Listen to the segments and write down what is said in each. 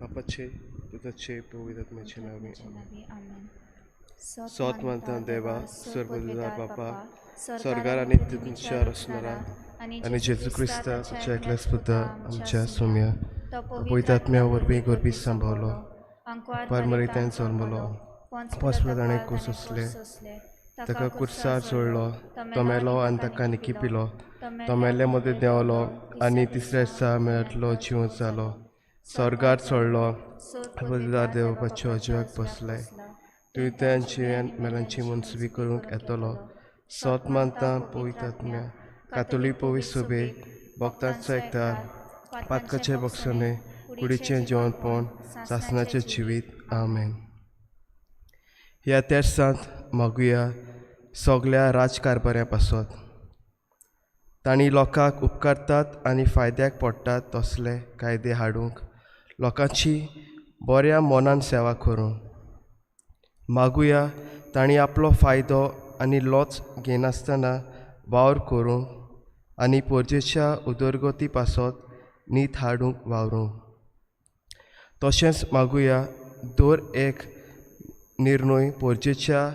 बापाचे पुताचे पवित्र आत्म्याचे नावे आमेन. सोत मानता देवा सर्वदार बापा स्वर्गार आनी तुमच्या रचणारा आनी जेजू क्रिस्ता तुज्या एकल्याच पुता आमच्या सोम्या पवित्र आत्म्या वरवीं गोरबी सांबावलो परमरित्यान जल्मलो पोसलो ताणें कोसले ताका कुर्सार सोडलो तो मेलो आनी ताका निकी पिलो तो मेल्ले मदें देंवलो आनी तिसऱ्या दिसा मेळटलो जिवंत जालो स्वर्गार चडलो पवित्र देवपाच्या जिवाक बसले तुवें मेलांची मनसुबी करूंक येतलो. सोत मानता पवित्र आत्म्या कातोलीक पवित्र सोबे भक्तांचो एकदार पातकाचें बक्षणें कुडीचें जेवणपण सासणाचें जिवीत आमेन. ह्या तेर्सांत मागुया सगल्या राजकारभाऱ्यां पासत तांणी लोकांक उपकारतात आनी फायद्याक पडटात तसले कायदे हाडूंक लोकांची बऱ्या मनान सेवा करूंक मागुया. तांणी आपलो फायदो आनी लोच घेनासतना वावर करूंक आनी परजेच्या उदरगती पासत नीत हाडूंक वावरूंक. तशेंच मागुया दर एक निर्णय परजेच्या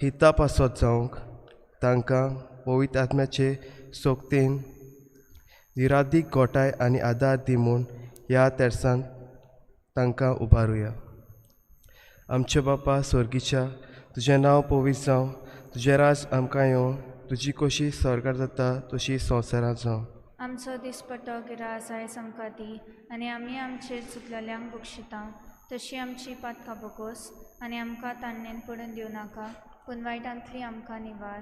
हिता पासत जावंक तांकां पवित्र आत्म्याचे सोगतेन निरादीक गोठाय आनी आदार दी म्हूण ह्या तेर्सान तांकां उबारुया. आमचे बापा स्वर्गीच्या तुजें नांव पवित्र जावं, तुजें राज आमकां येवं, तुजी कशी स्वर्गार जाता तशी संवसारांत जावं. आमचो दिसपटो गिरास आयज आमकां दी आनी आमी आमचेर चुकलेल्यांक बक्षिता तशी आमची पातकां बोगोस आनी आमकां ताणेन पडून दिवं नाका पूण वायटांतली आमकां निवार.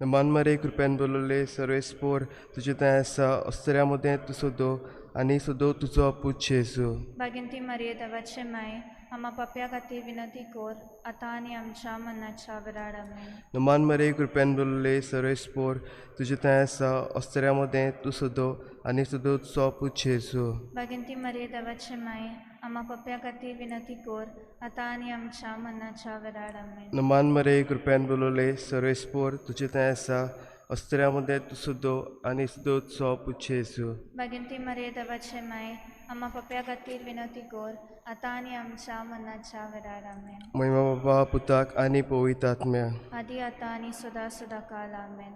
मन मरे कृपेन बोलले सर्वेस्पोर तुजें थंय आसा अस्त्र्या मदें तूं सोदो आनी सोदो तुजो पूत जेजू. बागिंती मारये देवाचे माय आमा पापया खातीर विनंती कर आतां आनी आमच्या मनाच्या वेळार आमेन. नमान मरे कृपेन बोलले सर्वेस्पोर तुजें थंय आसा अस्त्र्या मदें तूं सोदो आनी सोदो तुजो पूत जेजू. बागिंती मारये देवाचे माय आमा पापया खातीर विनंती कर आतां आनी आमच्या मनाच्या वेळार आमेन. नमान मरे कृपेन बोलले सर्वेस्पोर तुजें थंय आसा अस्त्र्या मदें तूं सोदो आनी सोदो तुजो पूत जेजू. बागिंती मारये देवाचे माय आमा पापया खातीर विनंती कर आतां आनी आमच्या मनाच्या वेळार आमेन. महिमा बाबा पुताक आनी पवित्र आत्म्या आदी आतां आनी सदां सदां काल आमेन.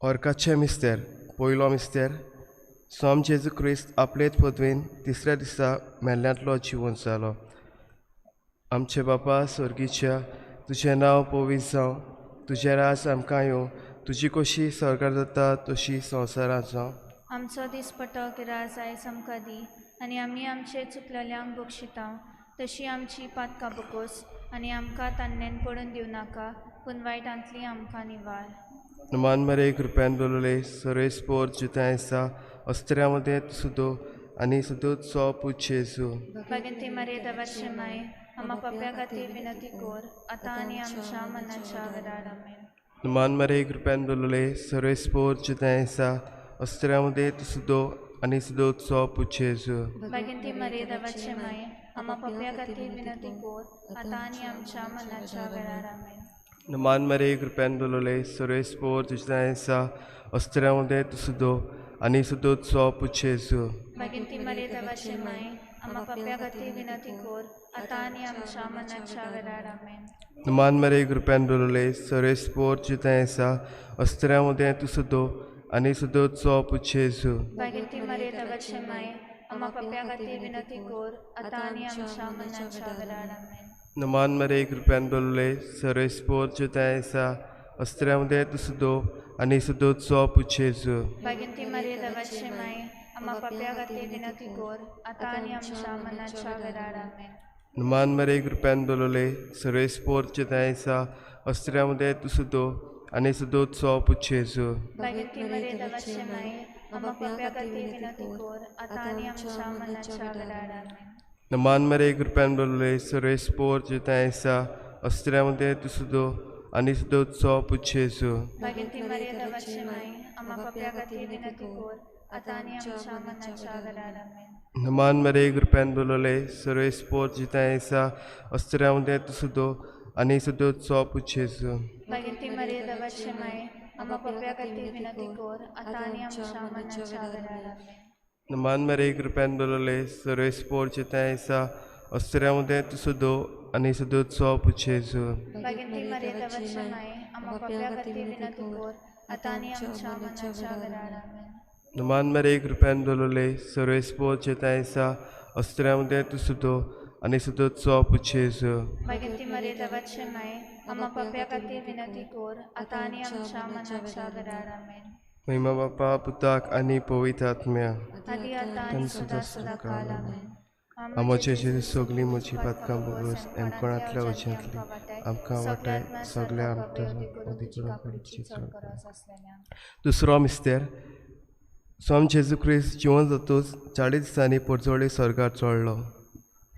ऑर्काचें मिस्तेर पयलो मिस्तेर सोम जेजू क्रिस्त आपलेच पदवेन तिसऱ्या दिसा मेल्ल्यांतलो जिवंत जालो. आमचे बापा स्वर्गीच्या तुजें नांव पवित्र जावं, तुजें राज आमकां येवं, तुजी कशी स्वर्गार जाता तशी संवसारांत जावं. आमचो दिसपटो गिरास आयज आमकां दी आनी आमी आमचे चुकलेल्यांक बक्षिता तशी आमची पातकां बोगोस आनी आमकां ताणेन पडून दिवं नाका पूण वायटांतली आमकां निवार. नमान मरे कृपेन बोलले सर्वेस्पोर जितें आसा अस्त्र्या मदें तूं सोदो आनी सोदो तुजो पूत जेजू. बागिंती मारये देवाचे माय आमा पापया खातीर विनंती कर आतां आनी आमच्या मनाच्या वेळार आमेन. नमान मरे कृपेन बोलले सर्वेस्पोर जितें आसा अस्त्र्या मदें तूं सोदो आनी सोदो तुजो पूत जेजू. बागिंती मारये देवाचे माय आमा पापया खातीर विनंती कर आतां आनी आमच्या मनाच्या वेळार आमेन. नमान मरे कृपेन बोलले सर्वेस्पोर तुजें आसा अस्त्र्या मदें तूं सोदो आनी सोदो तुजो पूत जेजू. बागिंती मारये देवाचे माय आमा पापया खातीर विनंती कर आतां आनी आमच्या मनाच्या वेळार आमेन. नमान मरे कृपेन बोलले सर्वेस्पोर तुजें आसा अस्त्र्या मदें तूं सोदो आनी सोदो तुजो पूत जेजू. बागिंती मारये देवाचे माय आमा पापया खातीर विनंती कर आतां आनी आमच्या मनाच्या वेळार आमेन. नमान मरे कृपेन बोलले सर्वेस्पोर तुजें आसा अस्त्र्या मदें तूं सोदो आनी सोदो तुजो पूत जेजू. बागिंती मारये देवाचे माय आमा पापया खातीर विनंती कर आतां आनी आमच्या मनाच्या वेळार आमेन. नमान मरे कृपेन बोलले सर्वेस्पोर तुजें आसा अस्त्र्या मदें तूं सोदो आनी सोदो तुजो पूत जेजू. बागिंती मारये देवाचे माय आमा पापया खातीर विनंती कर आतां आनी आमच्या मनाच्या वेळार आमेन. नमान मरे कृपेन बोलले सर्वेस्पोर तुजें आसा अस्त्र्या मदें तूं सोदो आनी सोदो तुजो पूत जेजू. बागिंती मारये देवाचे माय आमा पापया खातीर विनंती कर आतां आनी आमच्या मनाच्या वेळार आमेन. नमान मरे कृपेन बोलले सर्वेस्पोर तुजें आसा अस्त्र्या मदें तूं सोदो आनी सोदो तुजो पूत जेजू. बागिंती मारये देवाचे माय आमा पापया खातीर विनंती कर आतां आनी आमच्या मनाच्या वेळार आमेन. नमान मरे कृपेन बोलले सर्वेस्पोर जेताय आसा अस्त्र्या तूं सुदो आनी सुदोचो पुचेजू. भाग्यवंती मरिया देवाची माय, आम्हा पाप्या खातीर विनंती कर, आतां आनी आमच्या मरणाच्या वेळार. आमेन. नमान मरे कृपेन बोलले सर्वेस्पोर जेताय आसा अस्त्र्या तूं सुदो आनी सुदोचो पुचेजू. भाग्यवंती मरिया देवाची माय, आम्हा पाप्या खातीर विनंती कर, आतां आनी आमच्या मरणाच्या वेळार. आमेन. महिमा बापा पुताक आनी पवित्र आत्म्या, आदी आतां आनी सदां सदां काल. आमेन. आमचे जेजू सगळीं म्हजी पातकां भोगोस, एमकोणांतल्या वज्यांतली आमकां वाटाय, सगळ्या आमकां. दुसरो मिस्तेर. स्वामी जेजू क्रिस्त जिवन जातूच 40 दिसांनी पोरजोळी स्वर्गार चडलो.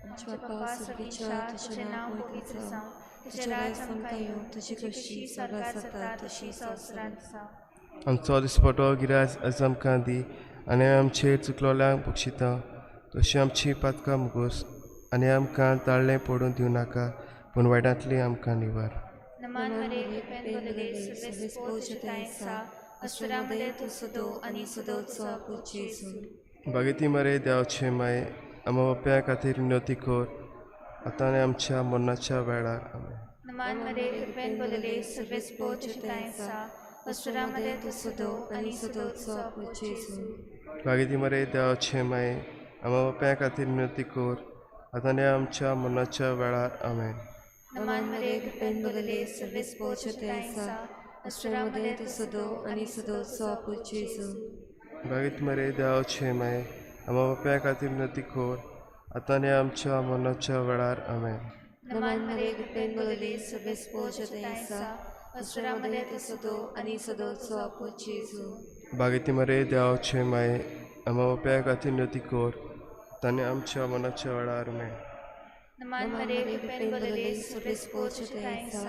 आमच्या बापा स्वर्गीच्या, तुजें नांव पवित्र जावं, तुजें राज आमकां येवं, तुजी खोशी स्वर्गार जाता तशी संवसारांत जावं. आमचो दिसपटो गिराज आज आमकां दी आनी आमचेर चुकलोल्यांक बक्षिता तशी आमची पातकां मुगोस आनी आमकां ताळ्ळें पडून दिवं नाका, पूण वायटांतली आमकां निवार. नमान मरे कृपेन भरले सर्वेस्पोर तुजें आसा, असुरां तूं सदो आनी सदो तुजो पूत जेजू. बागेती मरे देवाचे माय, आमा बाप्या खातीर विनवती कर, आतां आनी आमच्या मरणाच्या वेळार. आमेन. नमान मरे कृपेन भरले सर्वेस्पोर तुजें आसा, असुरां तूं सदो आनी सदो तुजो पूत जेजू. बागेती मरे देवाचे माय, आमा बाप्या खातीर विनवती कर, आतां आनी आमच्या मरणाच्या वेळार. आमेन. नमान मरे कृपेन भरले सर्वेस्पोर तुजें आसा, असुरां तूं सदो आनी सदो तुजो पूत जेजू. बागेत मरे देवाचे माय, आमा बाप्या खातीर विनवती कर, आतां आनी आमच्या मरणाच्या वेळार. आमेन. नमान मरे कृपेन भरले सर्वेस्पोर तुजें आसा, असुरां तूं सदो आनी सदो तुजो पूत जेजू. बागेती मरे देवाचे माय, आमा बाप्या खातीर विनवती कर, आतां आनी आमच्या मरणाच्या वेळार. आमेन. नमान मरे कृपेन भरले सर्वेस्पोर तुजें आसा,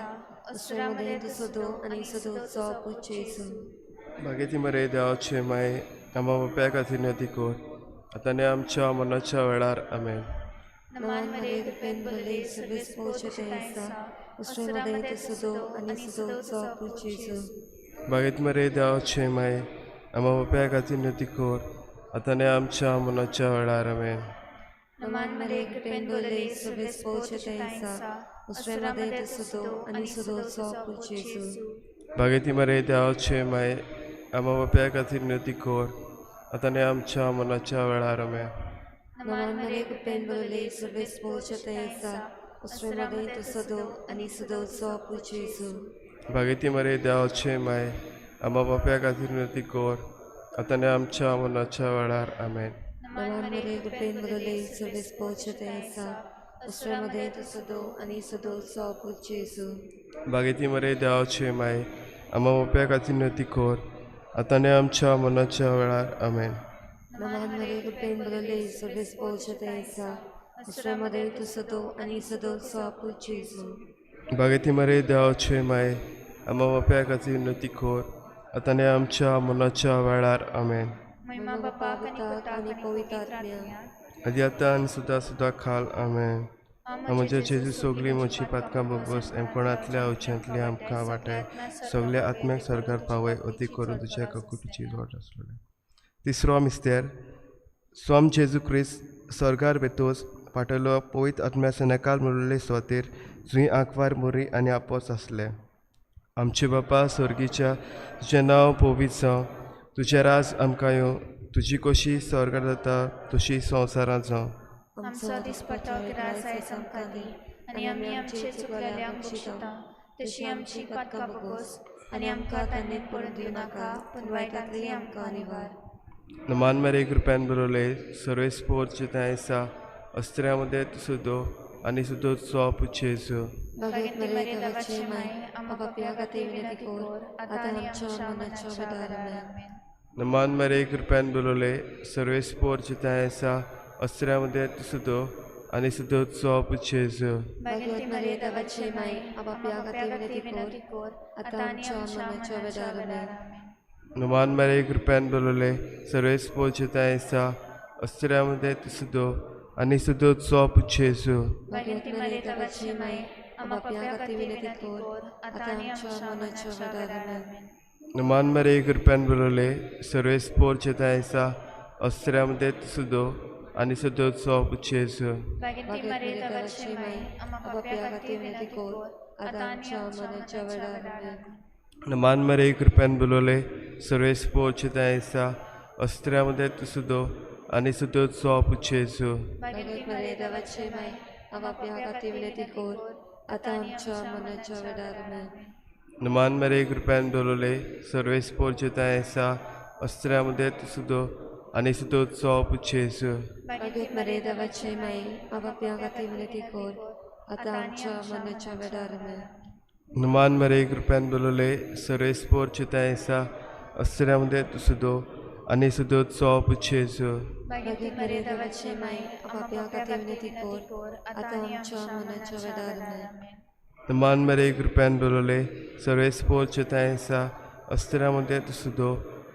असुरां तूं सदो आनी सदो तुजो पूत जेजू. बागेती मरे देवाचे माय, आमा बाप्या खातीर विनवती कर, आतां आनी आमच्या मरणाच्या वेळार. आमेन. नमान मरे कृपेन भरले सर्वेस्पोर तुजें आसा, असुरां तूं सदो आनी सदो तुजो पूत जेजू. बागेत मरे देवाचे माय, आमा बाप्या खातीर विनवती कर, आतां आनी आमच्या मरणाच्या वेळार. आमेन. नमान मरे कृपेन भरले सर्वेस्पोर तुजें आसा, असुरां तूं सदो आनी सदो तुजो पूत जेजू. बागेती मरे देवाचे माय, आमा बाप्या खातीर विनवती कर, आतां आनी आमच्या मरणाच्या वेळार. आमेन. नमान मरे कृपेन भरले सर्वेस्पोर तुजें आसा, असुरां तूं सदो आनी सदो तुजो पूत जेजू. बागेती मरे देवाचे माय, आमा बाप्या खातीर विनवती कर, आतां आनी आमच्या मरणाच्या वेळार. आमेन. नमान मरे कृपेन भरले सर्वेस्पोर तुजें आसा, असुरां तूं सदो आनी सदो तुजो पूत जेजू. बागेती मरे देवाचे माय, आमा बाप्या खातीर विनवती कर, आतां आनी आमच्या मरणाच्या वेळार. आमेन. नमान मरे कृपेन भरले सर्वेस्पोर तुजें आसा, असुरां तूं सदो आनी सदो तुजो पूत जेजू. बागेती मरे देवाचे माय, आमा बाप्या खातीर विनवती कर, आतां आनी आमच्या मरणाच्या वेळार. आमेन. महिमा बापाक आनी पुताक आनी पवित्र आत्म्याक, आदी आतां आनी सदां सदां खाल. आमेन. आमच्या जेजू सगळीं म्हजी पातकां भोगोस, एमकोणांतल्या उच्यांतली आमकां वाटाय, सगल्या आत्म्याक स्वर्गार पावय, अती करून तुज्या ककुटीची वाट आसलेली. तिसरो मिस्तेर. स्वाम जेजू क्रिस्त स्वर्गार वेतोच पाटलो पवित्र आत्म्या सेनेकाल मुरले सुवातेर जुंय आंकवार मोरी आनी आपोस आसले. आमचे बापा स्वर्गीच्या, तुजें नांव पवित्र जावं, तुजें राज आमकां येवं, तुजी कशी स्वर्गार जाता तशी संवसारांत जावं. आमचो दिसपटो गिराज आयज आमकां दी आनी आमी आमचे चुकलेल्यांक बक्षिता तशी आमची पातकां भोगोस आनी आमकां तान्नेन पडून दिवं नाका, पूण वायटांतली आमकां निवार. नमान मरे कृपेन बरवले सर्वेस्पोर जेताय आसा अस्त्र्या तूं सुदो आनी सुदो तुजो पूत जेजू. भाग्यवंती मरिया देवाची माय, आम्हा पाप्या खातीर विनंती कर, आतां आनी आमच्या मरणाच्या वेळार. आमेन. नमान मरे कृपेन बरवले सर्वेस्पोर जेताय आसा अस्त्र्या तूं सुदो आनी सुदो तुजो पूत जेजू. भाग्यवंती मरिया देवाची माय, आम्हा पाप्या खातीर विनंती कर, आतां आनी आमच्या मरणाच्या वेळार. आमेन. नमान मरे कृपेन बरवले सर्वेस्पोर जेताय आसा अस्त्र्या तूं सुदो आनी सुदो तुजो पूत जेजू. भाग्यवंती मरिया देवाची माय, आम्हा पाप्या खातीर विनंती कर, आतां आनी आमच्या मरणाच्या वेळार. आमेन. नमान मरे कृपेन बरवले सर्वेस्पोर जेताय आसा अस्त्र्यामध्ये सुदो आनी सदोचो जेजू. बागेंती मरे देवाची माई, आम्हा पाप्या खातीर विनंती कर, आतां आनी आमच्या मरणाच्या वेळार. आमेन. मान मरे कृपेन बोलवले सर्वेस पोचता आसा अस्त्र्यामध्ये सुदो आनी सदोचो जेजू. बागेंती मरे देवाची माई, आम्हा पाप्या खातीर विनंती कर, आतां आमच्या मरणाच्या वेळार. आमेन. मान मरे कृपेन बोलवले सर्वेस पोचता आसा अस्त्र्यामध्ये सुदो आनी सदोचो जेजू. बागेंती मरे देवाची माई, आम्हा पाप्या खातीर विनंती कर, आतां आमच्या मरणाच्या वेळार. आमेन. मान मरे कृपेन बोलवले सर्वेस पोचता आसा अस्त्र्यामध्ये सुदो आनी सदोचो जेजू. बागेंती मरे देवाची माई, आम्हा पाप्या खातीर विनंती कर, आतां आमच्या मरणाच्या वेळार. आमेन. मान मरे कृपेन बोलवले सर्वेस पोचता आसा अस्त्र्यामध्ये सुदो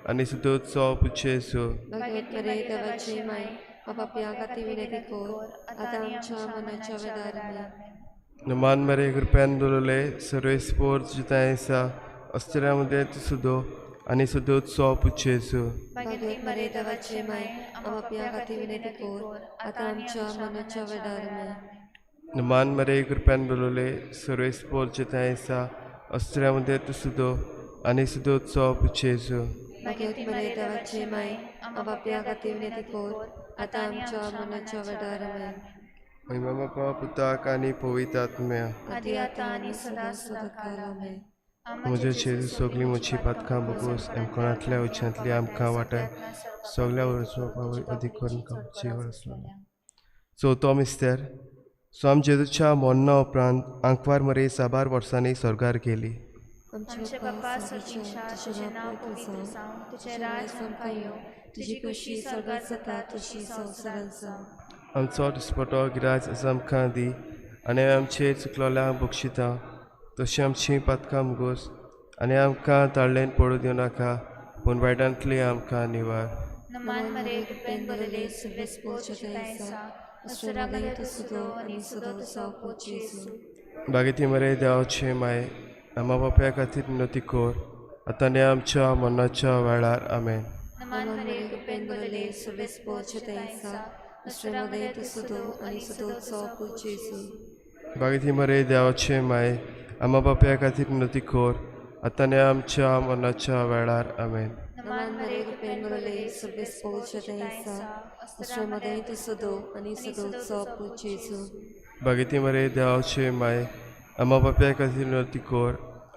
आनी सदोचो जेजू. बागेंती मरे देवाची माई, आम्हा पाप्या खातीर विनंती कर, आतां आमच्या मरणाच्या वेळार. आमेन. मान मरे कृपेन बोलवले सर्वेस पोचता आसा अस्त्र्यामध्ये सुदो आनी सदोचो जेजू. बागेंती मरे देवाची माई, आम्हा पाप्या खातीर विनंती कर, आतां आमच्या मरणाच्या वेळार. आमेन. मान मरे कृपेन बोलवले सर्वेस पोचता आसा अस्त्र्यामध्ये सुदो आनी सदोचो जेजू. बागेंती मरे देवाची माई, आम्हा पाप्या खातीर विनंती कर, आतां आमच्या मरणाच्या वेळार. आमेन. महिमा बापा पुताक आनी पवित्र आत्म्या, आदी आतां आनी सदां सदां काल. आमेन. म्हज्या जेजू सगळीं म्हजी पातकां बोगोस एमकोणांतल्या उच्यांतली आमकां वाटाय सगळ्या वर्सां अदीक करून जीवन आसलो. चवथो मिस्तेर. स्वाम जेजूच्या मरणा उपरांत आंकवार मरे साबार वर्सांनी स्वर्गार गेली. आमचे बापा सर्गीच्या, तुजें नांव पवित्र जावं, तुजें राज आमकां येवं, तुजी खुशी स्वर्गात जाता तशी संवसारांत जावं. आमचो दिसपटो गिराज आज आमकां दी आनी आमचेर चुकलोल्यांक बक्षिता तशी आमची पातकां मुगोस आनी आमकां ताळ्ळेन पडूं दिवं नाका पूण वायटांतली आमकां निवार. नमान मरे कृपेन भरले सुवेस पोचता आसा अस्त्र्यामध्ये तूं सुदो आनी सदो तुजो पूत जेजू. बागेती मरे देवाचे माय, आम्हा बापया खातीर विनंती कर, आतां आनी आमच्या मरणाच्या वेळार. आमेन. नमान मरे कृपेन भरले सुवेस पोचता आसा अस्त्र्यामध्ये तूं सुदो आनी सदो तुजो पूत जेजू. बागेती मरे देवाचे माय, आम्हा बापया खातीर विनंती कर, आतां आनी आमच्या मरणाच्या वेळार. आमेन. नमान मरे कृपेन भरले सुवेस पोचता आसा अस्त्र्यामध्ये तूं सुदो आनी सदो तुजो पूत जेजू. बागेती मरे देवाचे माय, आम्हा बापया खातीर विनंती कर,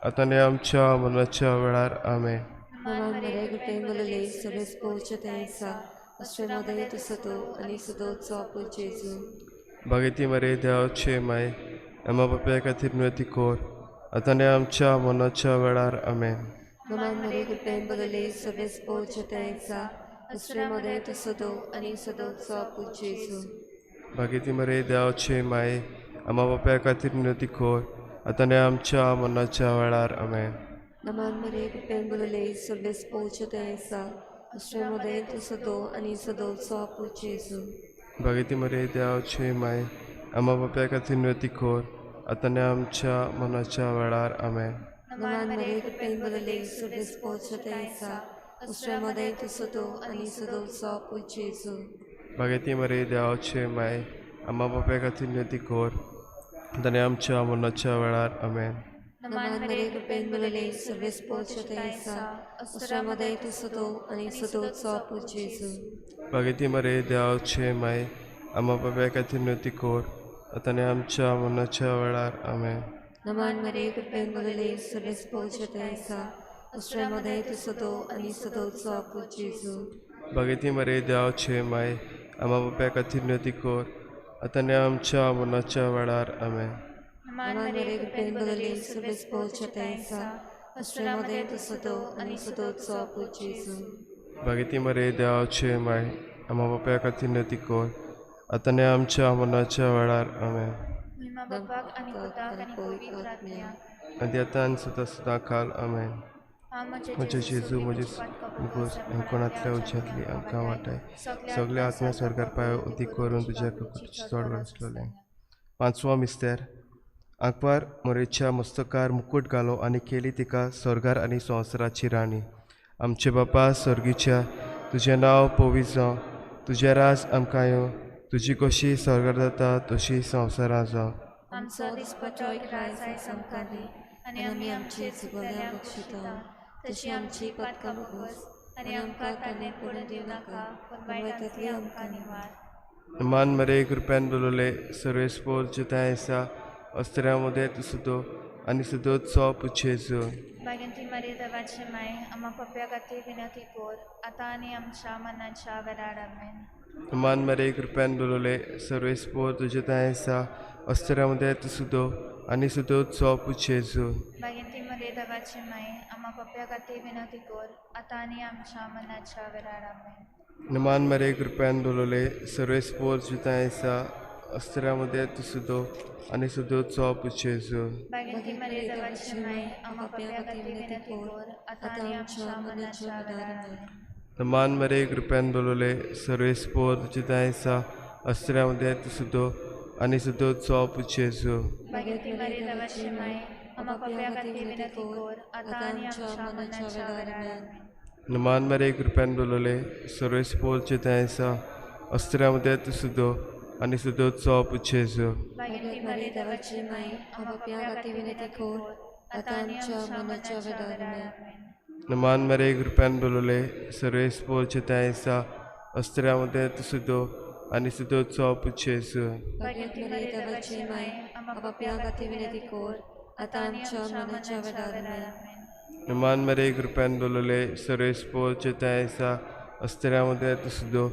आतां आनी आमच्या मरणाच्या वेळार. आमेन. नमान मरे कृपेन भरले सुवेस पोचता आसा अस्त्र्यामध्ये तूं सुदो आनी सदो तुजो पूत जेजू. बागेती मरे देवाचे माय, आम्हा बापया खातीर विनंती कर, आतां आनी आमच्या मरणाच्या वेळार. आमेन. नमान मरे कृपेन भरले सुवेस पोचता आसा अस्त्र्यामध्ये तूं सुदो आनी सदो तुजो पूत जेजू. बागेती मरे देवाचे माय, आम्हा बापया खातीर विनंती कर, आतां आनी आमच्या मरणाच्या वेळार. आमेन. नमान मरे कृपेन भरले सुवेस पोचता आसा अस्त्र्यामध्ये तूं सुदो आनी सदो तुजो पूत जेजू. बागेती मरे देवाचे माय, आम्हा बापया खातीर विनंती कर, आतां आनी आमच्या मरणाच्या वेळार. आमेन. नमान मरे कृपेन भरले सुवेस पोचता आसा अस्त्र्यामध्ये तूं सुदो आनी सदो तुजो पूत जेजू. बागेती मरे देवाचे माय, आम्हा बापया खातीर विनंती कर, आतां आनी आमच्या मरणाच्या वेळार. आमेन. नमान मरे कृपेन भरले सुवेस पोचता आसा अस्त्र्यामध्ये तूं सुदो आनी सदो तुजो पूत जेजू. बागेती मरे देवाचे माय, आम्हा बापया खातीर विनंती कर, आतां आनी आमच्या मरणाच्या वेळार. आमेन. नमान मरे कृपेन भरले सुवेस पोचता आसा अस्त्र्यामध्ये तूं सुदो आनी सदो तुजो पूत जेजू. बागेती मरे देवाचे माय, आम्हा बापया खातीर विनंती कर, आतां आनी आमच्या मरणाच्या वेळार. आमेन. नमान मरे कृपेन भरले सुवेस पोचता आसा अस्त्र्यामध्ये तूं सुदो आनी सदो तुजो पूत जेजू. बागेती मरे देवाचे माय, आम्हा बापया खातीर विनंती कर, आतां आनी आमच्या मरणाच्या वेळार. आमेन. महिमा बापाक आनी पुताक आनी पवित्र आत्म्याक, आनी आतां आनी सदां सदां काल. आमेन. म्हज्या जेजू म्हजे मुगोस कोणांतल्या उज्यांतली आमकां वाटाय सगल्या आत्म्या स्वर्गार पांय उदीक करून तुज्या कृपेची चड आसलेलें. पांचवो मिस्तेर. आंकवार मोरेच्या मस्तकार मुकूट घालो आनी केली तिका स्वर्गार आनी संवसाराची राणी. आमचे बापा स्वर्गीच्या, तुजें नांव पवित्र जावं, तुजें राज आमकां येवं, तुजी कशी स्वर्गार जाता तशी संवसारांत जावं. आमचो दिसपट्टो ग्रास आयज आमकां दी आनी आमी आमचे चुकलेल्यांक बक्षिता तशी आमची पातकां बोगस आनी आमकां ताणें पडून दिवं नाका पूण वायटांतली आमकां निवार. मान मरे कृपयान बोलवले सर्वेस्पोर जिताय आसा अस्त्र्या मदें तूं सुदो आनी सुदोत सो पुछेजो. बागेंती मारी देवाचे माय आमा पप्या खातीर विनंती कर आतां आनी आमच्या मनाच्या वेळार. आमेन. मान मरे कृपयान बोलवले सर्वेस्पोर तुजें तांय आसा अस्त्र्या मदें तूं सुदो आनी सुदोत सो पुछेजो. बागेंती मरे देवाचे माय आमा पप्या खातीर विनंती कर आतां आनी आमच्या मनाच्या वेळार. आमेन. मान मरे कृपयान बोलवले सर्वेस्पोर जिताय आसा अस्त्र्या मदें तूं सुदो आनी सुदोत सो पुछेजो. बागेंती मरे देवाचे माय आमा पप्या खातीर विनंती कर आतां आनी आमच्या मनाच्या वेळार. आमेन. मान मरे कृपयान बोलवले सर्वेस्पोर जिताय आसा अस्त्र्या मदें तूं सुदो आनी सुदोत सो पुछेजो. बागेंती मरे देवाचे माय आमा पप्या खातीर विनंती कर आतां आनी आमच्या मनाच्या वेळार. आमेन. मान मरे कृपयान बोलवले सर्वेस्पोर जिताय आसा अस्त्र्या मदें तूं सुदो आनी सुदोत सो पुछेजो. बागेंती मरे देवाचे माय आमा पप्या खातीर विनंती कर आतां आनी आमच्या मनाच्या वेळार. आमेन. मान मरे कृपयान बोलवले सर्वेस्पोर जिताय आसा अस्त्र्या मदें तूं सुदो आनी सुदोत सो पुछेजो. बागेंती मरे देवाचे माय आमा पप्या खातीर विनंती कर आतां आनी आमच्या मनाच्या वेळार. आमेन. मान मरे कृपयान बोलवले सर्वेस्पोर जिताय आसा अस्त्र्या मदें तूं सुदो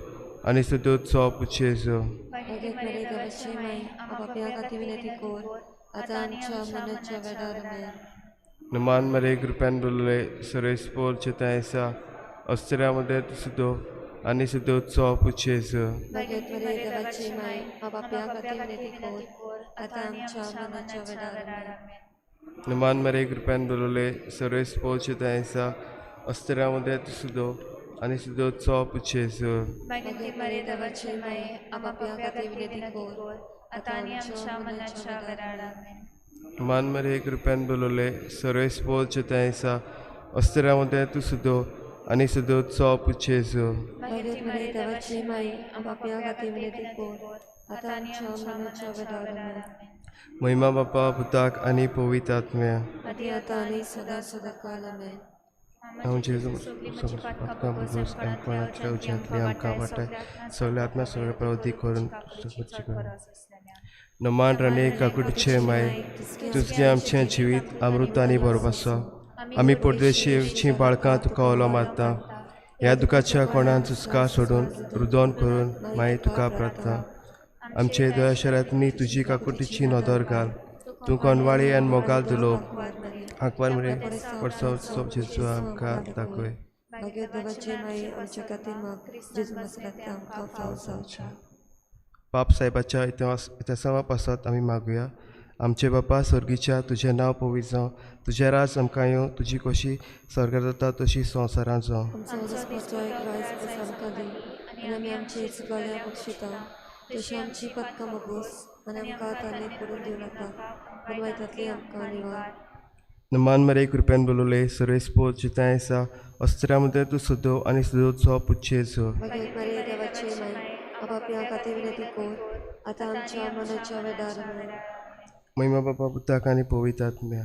आनी सुदोत सो पुछेजो. बागेंती मरे देवाचे माय आमा पप्या खातीर विनंती कर आतां आनी आमच्या मनाच्या वेळार. आमेन. मान मरे कृपयान बोलवले सर्वेस्पोर जिताय आसा अस्त्र्या मदें तूं सुदो आनी सुदोत सो पुछेजो. बागेंती मरे देवाचे माय आमा पप्या खातीर विनंती कर आतां आनी आमच्या मनाच्या वेळार. आमेन. मान मरे कृपयान बोलवले सर्वेस्पोर जिताय आसा अस्त्र्या मदें तूं सुदो आनी सुदोत सो पुछेजो. बागेंती मरे देवाचे माय आमा पप्या खातीर विनंती कर आतां आनी आमच्या मनाच्या वेळार. आमेन. मान मरे कृपयान बोलवले सर्वेस्पोर जिताय आसा अस्त्र्या मदें तूं सुदो आनी सुदोत सो पुछेजो. बागेंती मरे देवाचे माय आमा पप्या खातीर विनंती कर आतां आनी आमच्या मनाच्या वेळार. आमेन. महिमा बापा पुताक आनी पवित्र आत्म्या आदी आतां आनी सदां सदां काल. आमेन. हांव जेजू पातकां भोगोस आमकां उज्यांतली आमकां वाटाय सगळ्या आत्म्या सगळ्या प्रवृत्ती करून नमान राणी काकुटीचे माय तुजगे आमचें जिवीत अमृत आनी बरोबर आमी परदेशीची बाळकां तुका उलो मारता ह्या दुखाच्या कोणान सुस्कार सोडून रुदोन करून माई तुका प्रार्थना आमचे दयाशरांतनी तुजी काकुटीची नदर घाल तूं कोनवाळी आनी मोगाल दिलो आंकवार मरे वर्सो जेजू आमकां दाखय. बाप साहेबाच्या इतिहासा पासत आमी मागुया. आमचे बापा स्वर्गीच्या तुजें नांव पवित्र जावं, तुजें राज आमकां येवं, तुजी कशी स्वर्गार जाता तशी संवसारांत जावं. मान मरे कृपयान बोलवले सर्वेस्पोर जिताय आसा अस्त्र्या मदें तूं सुदो आनी सुदोचो पुछेजो. महिमा बापा पुताक आनी पवित्र आत्म्या.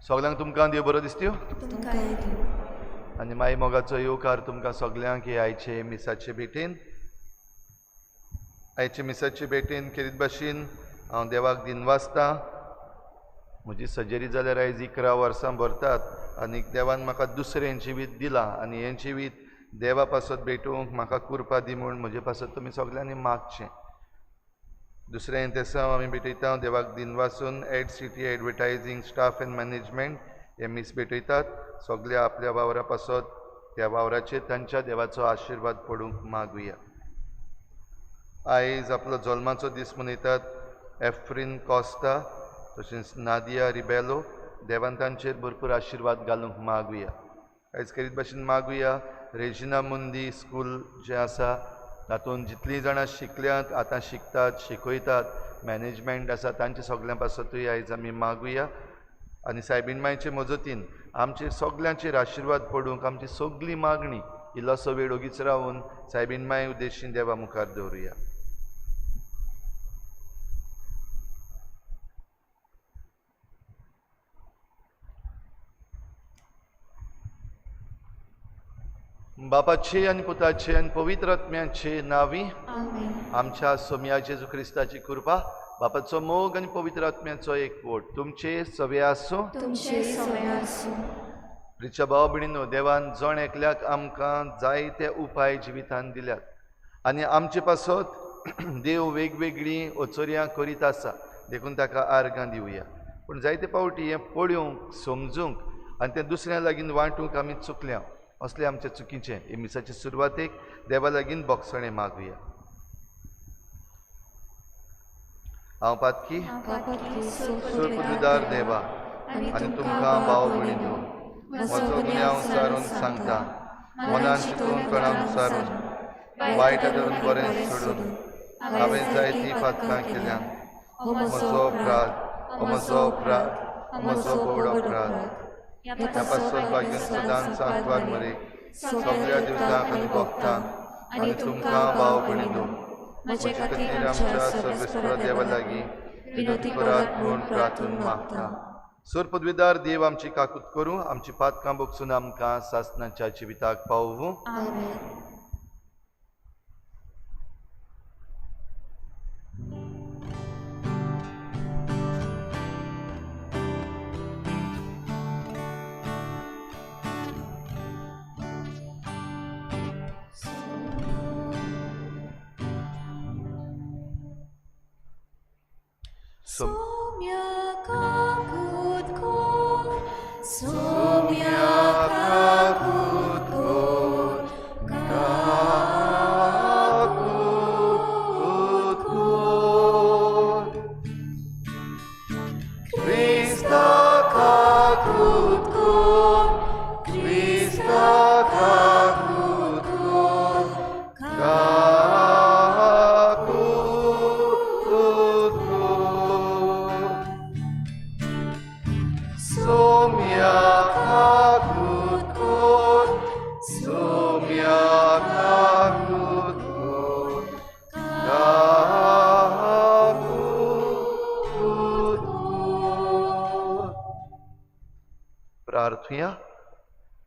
सगल्यांक तुमकां देव बरो दिसत्यो आनी माई मोगाचो येवकार तुमकां सगल्यांक हे आयचे मिसाचे भेटेन. आयचे मिसाचे भेटेन खेरीत भाशेन हांव देवाक दिनवासता. म्हजी सजेरी जाल्यार आयज 11 वर्सां भरतात आनी देवान म्हाका दुसरें जिवीत दिलां आनी हें जिवीत देवा पासत भेटोवंक म्हाका कुरपा दी म्हूण म्हजे पासत तुमी सगल्यांनी मागचें. दुसरें तेसांव आमी भेटयता देवाक दिनवासून Ad City advertising staff and management हे मीस भेटयतात. सगल्या आपल्या वावरा पासत त्या वावराचेर तांच्या देवाचो आशिर्वाद पडूंक मागुया. आयज आपलो जल्माचो दीस मनयतात एफ्रीन कॉस्ता तशेंच नादिया रिबेलो. देवान तांचेर भरपूर आशिर्वाद घालूंक मागुया. आयज खेरीत भाशेन मागुया रेजिना मुंदी स्कूल जें आसा तातूंत जितलीं जाणां शिकल्यांत, आतां शिकतात, शिकयतात, मॅनेजमेंट आसा तांचे सगल्यां पासतूय आयज आमी मागुया. आनी सायबीण मायचे मजतीन आमचेर सगल्यांचेर आशिर्वाद पडूंक आमची सगली मागणी इल्लोसो वेळ ओगीच रावन सायबीण माय उद्देशीन देवा मुखार दवरुया. बापाचे आनी पुताचे आनी पवित्र आत्म्याचे नांवी आमच्या सोम्या जेजू क्रिस्ताची कृपा, बापाचो मोग आनी पवित्र आत्म्याचो एकवट तुमचे सवे आसूं. प्रिच्या भाव भयणीनो, देवान जण एकल्याक आमकां जायते उपाय जिवितान दिल्यात आनी आमचे पासत देव वेगवेगळीं ओचोरयां करीत आसा, देखून ताका आर्गां दिवया. पूण जायते फावटी हें पळोवंक, समजूंक आनी तें दुसऱ्या लागीं वांटूंक आमी चुकल्या. असले आमचे चुकीचें हे मिसाचे सुरवातेक देवा लागीं बोगसणें मागुया. हांव पातकी सुरपुदुदार देवा आनी तुमकां भाव भयणीनो म्हजो गुन्यांव सारून सांगता. मनान चिंतून तोंडान सारून वायट धरून बरें सोडून हांवें जायतीं पातकां केल्यान. म्हजो अपराध, म्हजो अपराध, म्हजो व्हड अपराध. ह्या पासत भाग्यून सदांच सांकवार मरे सगळ्या दिवसांक आनी भक्तांक आनी तुमकां भाव भयणीनो म्हजे खातीर आमच्या सर्वेस्परा देवा लागीं विनोती करात म्हूण प्रार्थून मागता. सोर पदवीदार देव आमची काकूत करूं, आमची पातकां बोगसून आमकां सासनाच्या जिविताक पावूं.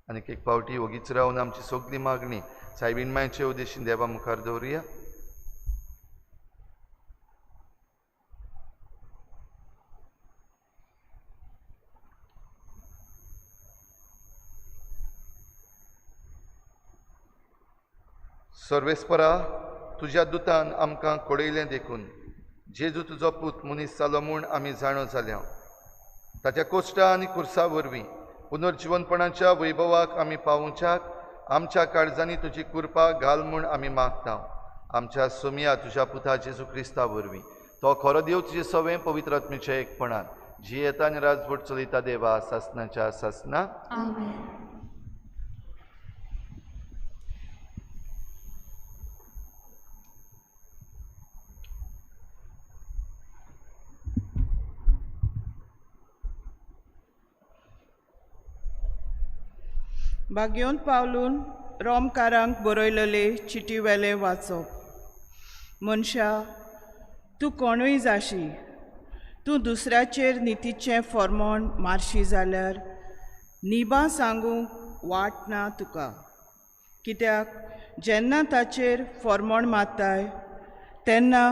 आनीक एक फावटी ओगीच रावन आमची सगली मागणी सायबीण मायचे उद्देशीन देवा मुखार दवरुया. सर्वेस्परा, तुज्या दुतान आमकां कळयलें देखून जेजू तुजो पूत मनीस जालो म्हूण आमी जाणो जाल्या. ताच्या कोश्टा आनी कुर्सा वरवीं पुनर्जिवनपणाच्या वैभवाक आमी पावोवच्याक आमच्या काळजांनी तुजी कृपा घाल म्हूण आमी मागता. आमच्या सोमया तुज्या पुता जेजू क्रिस्ता वरवीं तो खरो देव तुजे सवें पवित्र आत्म्याच्या एकपणान जियेता आनी राजवट चलयता देवा सासनाच्या सासना. भाग्योन पावलून रोमकारांक बरयलेले चिटी वेले वाचप. मनशा, तूं कोणूय जाशी, तूं दुसऱ्याचेर नितीचें फॉर्मोण मारशी जाल्यार निबां सांगूंक वाट ना तुका, कित्याक जेन्ना ताचेर फॉर्मोण मारताय तेन्ना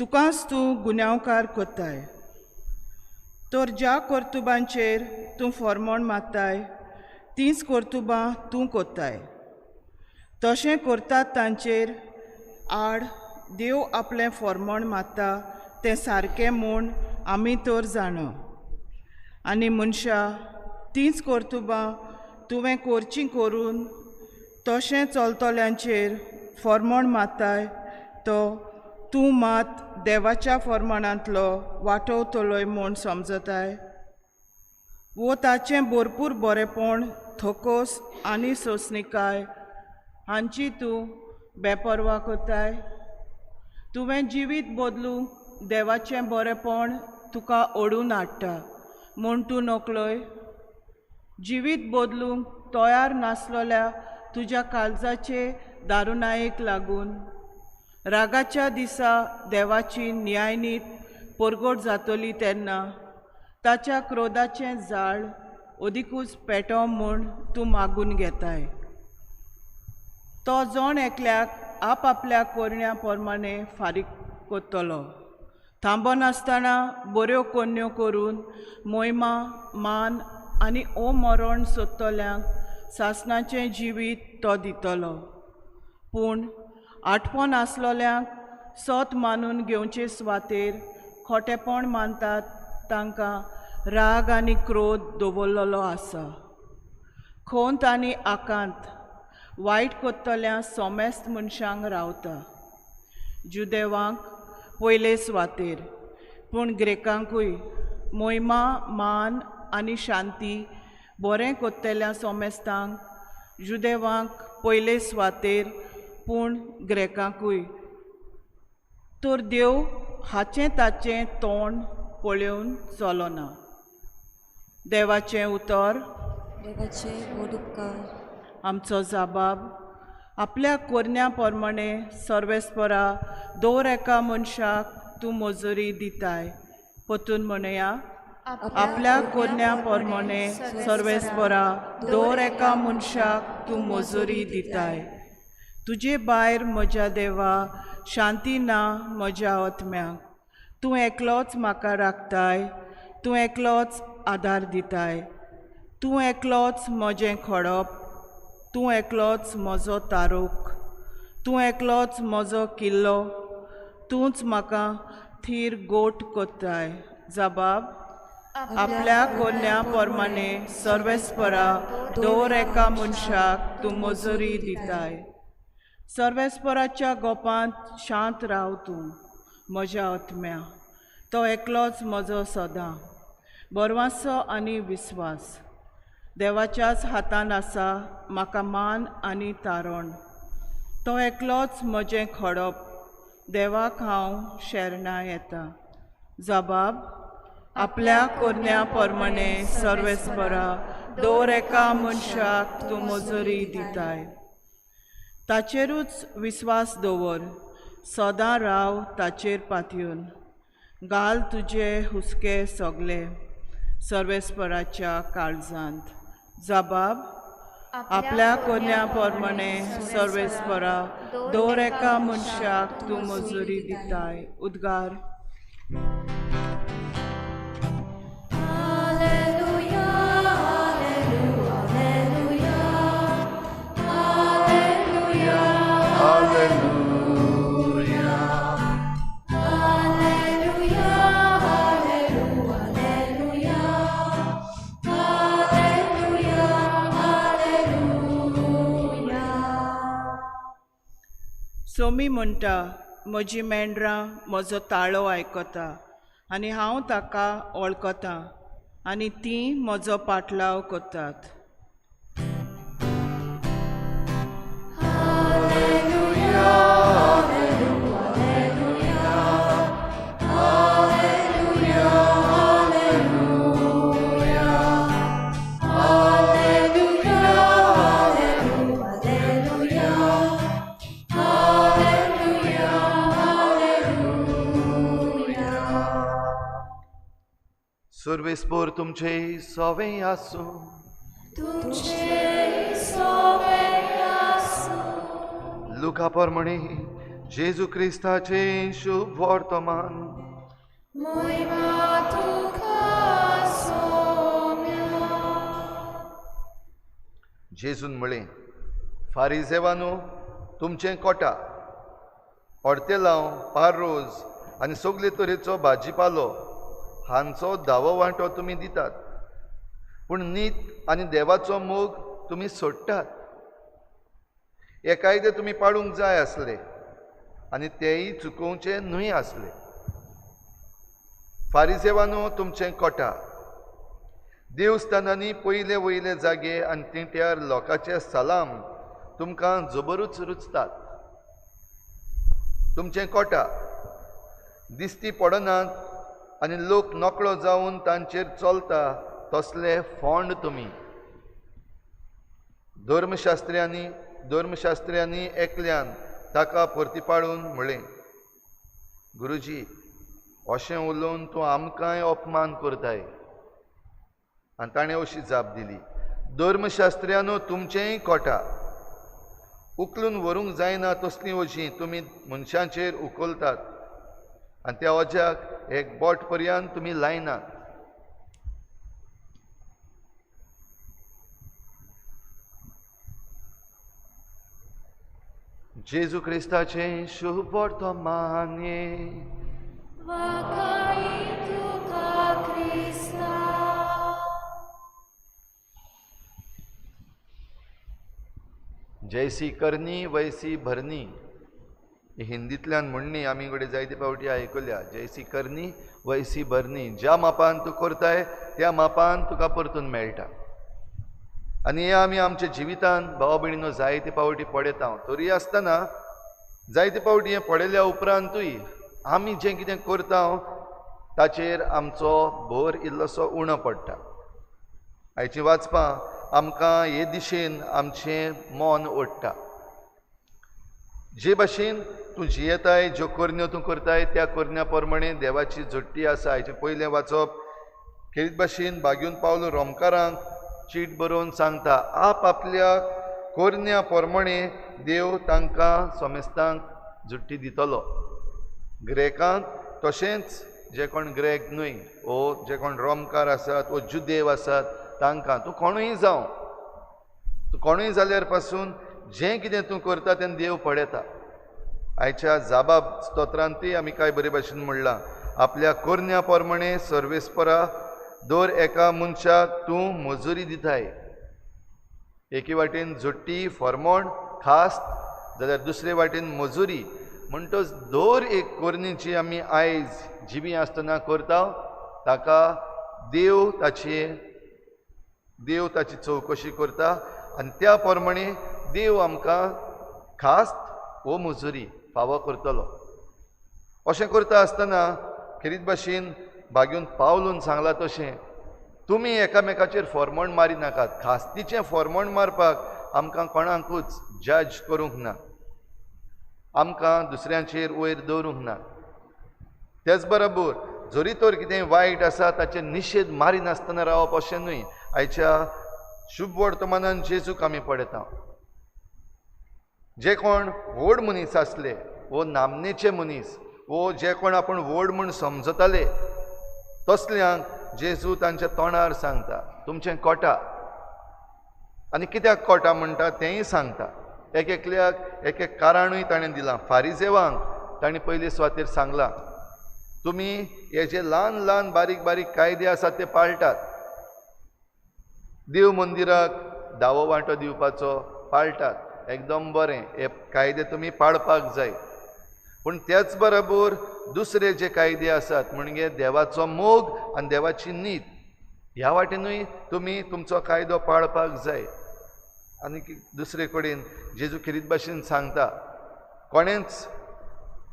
तुकाच तूं गुन्यांवकार कोत्ताय. तर ज्या कर्तुबांचेर तूं फॉर्मोण मारताय तींच कर्तुबां तूं कोत्ताय. तशें करतात तांचेर आड देव आपलें फॉर्मोण मारता तें सारकें म्हूण आमी तर जाणा. आनी मनशा, तींच कर्तुबां तुवें करचीं करून तशें चलतल्यांचेर फॉर्मोण मारताय तो तूं मात देवाच्या फॉर्मोणांतलो वाटोवतलोय म्हूण समजताय. वो ताचें भरपूर बरेंपण, थकोस आनी सोंसणीकाय हांची तूं बेपर्वा करताय. तुवें जिवीत बदलूंक देवाचें बरेंपण तुका ओडून हाडटा म्हूण तूं नकळय. जिवीत बदलूंक तयार नासलेल्या तुज्या काळजाचे दारुणायेक लागून रागाच्या दिसा देवाची न्यायनीत परगट जातली तेन्ना ताच्या क्रोधाचें जाळ अदिकूच पेटो म्हूण तूं मागून घेताय. तो जण एकल्याक आपआपल्या कोरण्या प्रमाणे फारीक करतलो, थांबनासतना बऱ्यो कोन्न्यो करून मोयमा, मान आनी ओ मरण सोदतल्यांक सासणाचें जिवीत तो दितलो. पूण आठवण आसलेल्यांक सत मानून घेवचे सुवातेर खोटेपण मानतात तांकां राग आनी क्रोध दवरलेलो आसा. खोंत आनी आकांत वायट करतल्या सोमेस्त मनशांक रावता, जुदेवांक पयले सुवातेर, पूण ग्रेकांकूय मोयमा, मान आनी शांती बरें करतल्या सोमेस्तांक, जुदेवांक पयले सुवातेर, पूण ग्रेकांकूय. तर देव हाचें ताचें तोंड पळोवन चलना. देवाचें उतर. देवाचे व्हड उपकार. आमचो जाबाब आपल्या कोरण्या प्रमाणे सर्वेस्परा दर एका मनशाक तूं मजुरी दिताय. परतून म्हणया, आपल्या कोरण्या प्रमाणे सर्वेस्परा दर एका मनशाक तूं मजुरी दिताय. तुजे भायर म्हज्या देवा शांती ना म्हज्या आत्म्याक. तूं एकलोच म्हाका राखताय, तूं एकलोच आदार दिताय, तूं एकलोच म्हजें खडप, तूं एकलोच म्हजो तारोक, तूं एकलोच म्हजो किल्लो, तूंच म्हाका थीर गोट कोत्ताय. जबाब आपल्या कोन्या प्रमाणे सर्वेस्परा दर एका मनशाक तूं मजुरी दिताय. सर्वेस्पराच्या गोपांत शांत राव तूं म्हज्या आत्म्या, तो एकलोच म्हजो सदां बरवासो आनी विस्वास. देवाच्याच हातान आसा म्हाका मान आनी तारण, तो एकलोच म्हजें खडप, देवाक हांव शरणां येता. जबाब आपल्या कोरण्या प्रमाणे सर्वेस्परा दर एका मनशाक तूं मजुरी दिताय. ताचेरूच विस्वास दवर, सदां राव ताचेर पातयेवन, घाल तुजे हुस्के सगले सर्वेस्पराच्या काळजांत. जबाब आपल्या कोन्या प्रमाणे सर्वेस्परा दर एका मनशाक तूं मजुरी दिताय. उद्गार. सोमी म्हणटा, म्हजी मेंढरां म्हजो ताळो आयकता आनी हांव ताका वळखतां आनी तीं म्हजो पाटलाव करतात. सर्वेस्पोर तुमचे सवें आसूं. तुमचे सवें आसूं. लुका प्रमाणे जेजू क्रिस्ताचें शुभ वर्तमान. मोहिमा तुका सोम्या. जेजून म्हळें, फारिजेवानो, तुमचें कोटा ऑर्तेलांव, पारोज आनी सगळे तरेचो भाजीपालो हांचो धावो वांटो तुमी दितात, पूण नीत आनी देवाचो मोग तुमी सोडटात. हे कायदे तुमी पाळूंक जाय आसले आनी तेय चुकोवचे न्हय आसले. फारिजेवानो, तुमचें कोटा देवस्थानांनी पयले वयले जागे आनी तिंट्यार लोकांचे सलाम तुमकां जबरूच रुचतात. तुमचें कोटा दिसती पडनात आनी लोक नकळो जावन तांचेर चलता तसले फोंड तुमी. धर्मशास्त्र्यांनी एकल्यान ताका परतीपाळून म्हळें, गुरुजी, अशें उलोवन तूं आमकांय अपमान करताय. आनी ताणें अशी जाप दिली, धर्मशास्त्र्यानो, तुमचेंय कोटा उखलून व्हरूंक जायना तसलीं वजीं तुमी मनशांचेर उखलतात आनी त्या वज्याक एक बोट पर्यंत तुमी लायनात. जेजू क्रिस्ताचें शुभ वर्तमान. जैसी करनी वैसी भरनी, हिंदींतल्यान म्हणणी आमी कडेन जायते फावटी आयकल्या. जैसी करनी वैसी भरनी, ज्या मापान तूं करताय त्या मापान तुका परतून मेळटा. आनी हें आमी आमच्या जिवितान भावा भयणीनो जायते फावटी पळयता. तरी आसतना जायते फावटी हें पळयल्या उपरांतूय आमी जें कितें करता ताचेर आमचो भर इल्लोसो उणो पडटा. आयचीं वाचपां आमकां हे दिशेन आमचें मन ओडटा. जे भाशेन तूं जियेताय, ज्यो करण्यो तूं करताय त्या करण्या प्रमाणे देवाची जोडटी आसा. हाचें पयलें वाचप खेरीत भाशेन बागेवन पावलो रोमकारांक चीट बरोवन सांगता, आप आपल्या करण्या प्रमाणे देव तांकां समेस्तांक जुट्टी दितलो. ग्रेकांक तशेंच जे कोण ग्रेक न्हय ओ जे कोण रोमकार आसात ओ जुदेव आसात तांकां, तूं कोणूय जावं, तूं कोणूय जाल्यार पासून जें कितें तूं करता तें देव पळयता. आयच्या जाबाब स्तोत्रांतूय आमी कांय बरे भाशेन म्हणलां, आपल्या करण्या प्रमाणे सर्वेस्परा दर एका मनशाक तूं मजुरी दिताय. एके वाटेन जोडटी फॉर्मोण खास जाल्यार दुसरे वाटेन मजुरी. म्हणटच दर एक करणी आमी आयज जिवी आसतना करता ताका देव ताची चवकशी करता आनी त्या प्रमाणे देव आमकां खास वो मजुरी फावो करतलो. अशें करता आसतना खेरीत भाशेन बागेवन पावलून सांगलां तशें तुमी एकामेकाचेर फॉर्मण मारी नाकात. खास्तीचें फॉर्मण मारपाक आमकां कोणाकूच जज करूंक ना, आमकां दुसऱ्यांचेर वयर दवरूंक ना. तेच बरोबर जरी तर कितें वायट आसा ताचेर निशेध मारिनासतना रावप अशें न्हय. आयच्या शुभ वर्तमानान जेजूक आमी पळयता, जे कोण व्हड मनीस आसले वो नामनेचे मनीस वो जे कोण आपूण व्हड म्हूण समजताले तसल्यांक जेजू तांच्या तोंडार सांगता तुमचें कोटा. आनी कित्याक कोटा म्हणटा तेंय सांगता. एक एकल्याक एक एक कारणूय ताणें दिलां. फारिजेवांक ताणें पयले सुवातेर सांगलां, तुमी हे जे ल्हान ल्हान बारीक बारीक कायदे आसात ते पाळटात, देव मंदिराक दावो वांटो दिवपाचो पाळटात, एकदम बरें, हे कायदे तुमी पाळपाक जाय. पूण त्याच बरोबर दुसरे जे कायदे आसात म्हणजे देवाचो मोग आनी देवाची नीत, ह्या वाटेनूय तुमी तुमचो कायदो पाळपाक जाय. आनी दुसरे कडेन जेजू खेरीत भाशेन सांगता, कोणेंच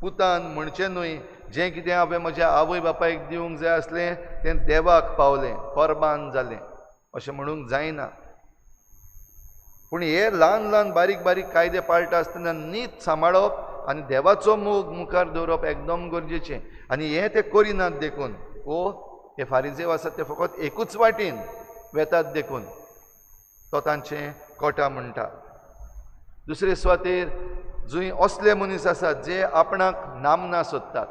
पुतान म्हणचें न्हय जें कितें हांवें म्हज्या आवय बापायक दिवंक जाय आसलें तें देवाक पावलें, कोर्बान जालें अशें म्हणूंक जायना. पूण हे ल्हान ल्हान बारीक बारीक कायदे पाळटा आसतना नीत सांबाळप आनी देवाचो मोग मुखार दवरप एकदम गरजेचें. आनी हें ते करिनात देखून वो हे फारिजेव आसात ते फकत एकूच वाटेन वेतात देखून तो तांचें कोटा म्हणटा. दुसरे सुवातेर जंय असले मनीस आसात जे आपणाक नामना सोदतात,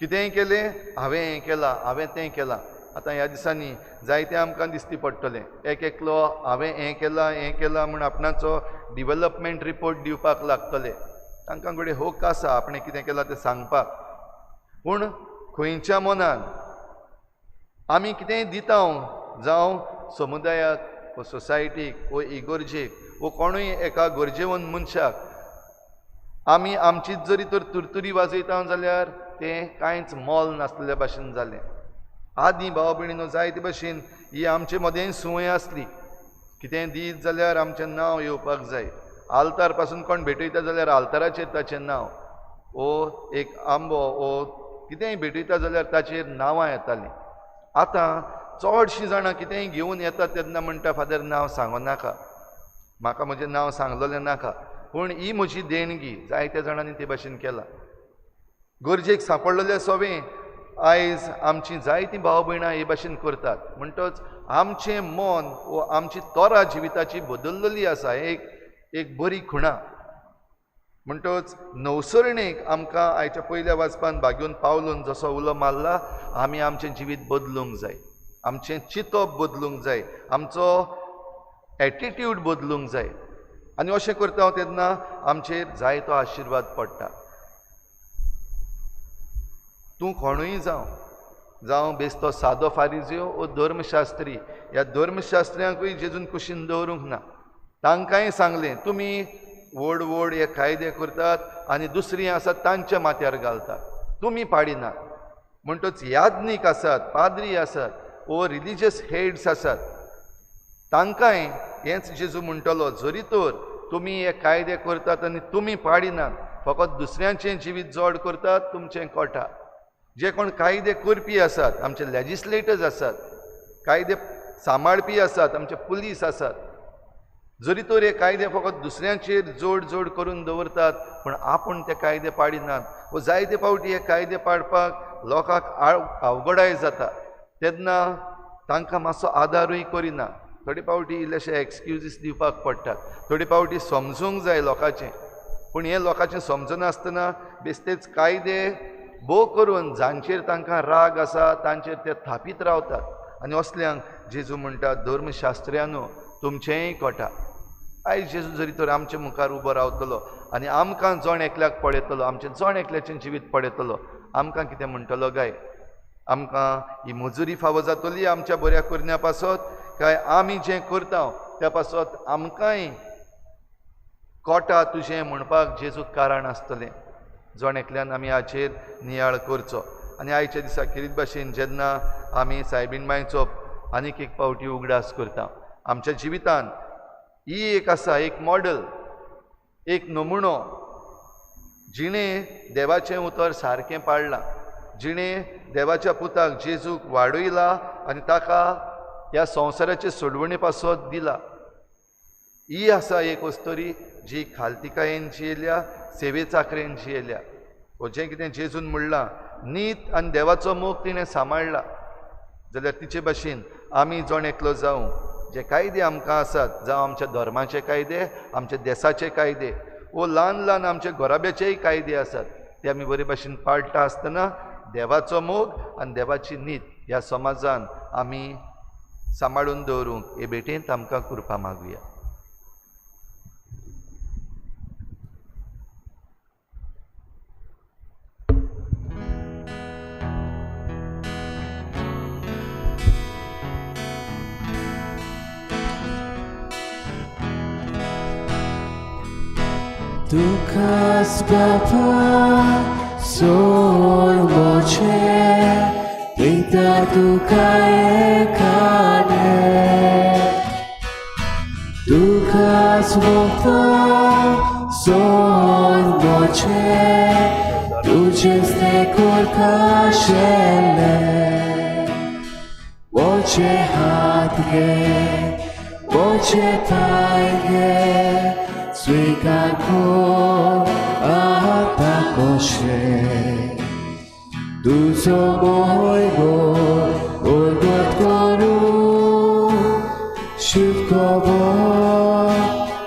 कितेंय केलें हांवें हें केलां, हांवें तें केलां. आतां ह्या दिसांनी जायतें आमकां दिसती पडटलें, एक एकलो हांवें हें केलां हें केलां म्हूण आपणाचो डिवलपमेंट रिपोर्ट दिवपाक लागतले. तांकां घडये हक आसा आपणें कितें केलां तें सांगपाक, पूण खंयच्या मनान आमी कितेंय दिता जावं समुदायाक वो सोसायटीक वो इगर्जेक वो कोणूय एका गरजेवन मनशाक आमी आमचीच जरी तर तुरतुरी वाजयता जाल्यार तें कांयच मोल नासलेल्या भाशेन जालें. आदीं भाव भयणीनो जायते भशेन ही आमचे मदें संवय आसली, कितेंय दीत जाल्यार आमचें नांव येवपाक जाय. आल्तार पासून कोण भेटयता जाल्यार आल्ताराचेर ताचें नांव, ओ एक आंबो ओ कितेंय भेटयता जाल्यार ताचेर नांवां येतालीं. आतां चडशीं जाणां कितेंय घेवन येतात तेन्ना म्हणटा, फादर नांव सांगो नाका, म्हाका म्हजें नांव सांगलेलें नाका, पूण ही म्हजी देणगी. जायत्या जाणांनी ते भाशेन केलां. गरजेक सांपडलेले सोवें आयज आमची जायतीं भाव भयणां हे भाशेन करतात. म्हणटच आमचें मन वो आमची तोरा जिविताची बदल्लेली आसा, एक एक बरी खुणा. म्हणटच नवसरणेक आमकां आयच्या पयल्या वाचपान भाग्यून पावलून जसो उलो मारला, आमी आमचें जिवीत बदलूंक जाय, आमचें चिंतप बदलूंक जाय, आमचो एटिट्यूड बदलूंक जाय. आनी अशें करता हांव तेन्ना आमचेर जायतो आशिर्वाद पडटा. तूं कोणूय जावं, जावं बेस्तो सादो फारिजियो ओ धर्मशास्त्री, ह्या धर्मशास्त्र्यांकूय जेजून कुशीन दवरूंक ना. तांकांय सांगलें, तुमी व्हड व्हड हे कायदे करतात आनी दुसरीं आसात तांच्या माथ्यार घालतात, तुमी पाडिनात. म्हणटच याज्ञीक आसात, पाद्री आसात ओ रिलिजियस हेड्स आसात, तांकांय हेंच जेजू म्हणटलो, जरी तर तुमी हे कायदे करतात आनी तुमी पाडिनात, फकत दुसऱ्यांचें जिवीत जड करतात, तुमचें कोटा. जे कोण कायदे करपी आसात, आमचे लेजिस्लेटर्स आसात, कायदे सांबाळपी आसात, आमचे पुलीस आसात, जरी तर हे कायदे फकत दुसऱ्यांचेर जोड जोड करून दवरतात, पूण आपूण ते कायदे पाडिनात. वो जायते फावटी हे कायदे पाडपाक लोकांक अवघडाय जाता, तेन्ना तांकां मातसो आदारूय करिना. थोडे फावटी इल्लेशे एक्सक्युजीस दिवपाक पडटात, थोडे फावटी समजूंक जाय लोकांचें, पूण हें लोकांचें समजनासतना बेश्टेच कायदे भोव करून जांचेर तांकां राग आसा तांचेर ते थापीत रावतात. आनी असल्यांक जेजू म्हणटा, धर्मशास्त्र्यानो तुमचेंय कोटा. आयज जेजू जरी तर आमचे मुखार उबो रावतलो आनी आमकां जण एकल्याक पळयतलो, आमचें जण एकल्याचें जिवीत पळयतलो, आमकां कितें म्हणटलो काय? आमकां ही मजुरी फावो जातली आमच्या बऱ्या करण्या पासत, काय आमी जें करता त्या पासत आमकांय कोटा तुजें म्हणपाक जेजूक कारण आसतलें? जण एकल्यान आमी हाचेर नियाळ करचो. आनी आयच्या दिसा खेरीत भाशेन जेन्ना आमी सायबीण मांयचो आनीक एक फावटी उगडास करता, आमच्या जिवितान ही एक आसा, एक मॉडल, एक नमुनो, जिणें देवाचें उतर सारकें पाळ्ळां, जिणें देवाच्या पुताक जेजूक वाडयला आनी ताका ह्या संवसाराचे सोडवणे पासत दिला. ही आसा एक अस्तोरी जी खालतिकायेन जियेल्या, सेवे चाकरेन जियेल्या. वो जें कितें जेजून म्हणलां, नीत आनी देवाचो मोग तिणें सांबाळ्ळा, जाल्यार तिचे भाशेन आमी जण एकलो जावं, जे कायदे आमकां आसात, जावं आमच्या धर्माचे कायदे, आमच्या देसाचे कायदे, वो ल्हान ल्हान आमच्या घराब्याचेय कायदे आसात, ते आमी बरे भाशेन पाळटा आसतना देवाचो मोग आनी देवाची नीत ह्या समाजान आमी सांबाळून दवरूंक हे भेटेंत आमकां कृपा मागुया. Tukas Bapa sormoche Pinta tukae kane Tukas Bapa sormoche Tuceste curcașele Voce hatge, voce taige Svikako atakoshe Duzo moigo शुभ खबर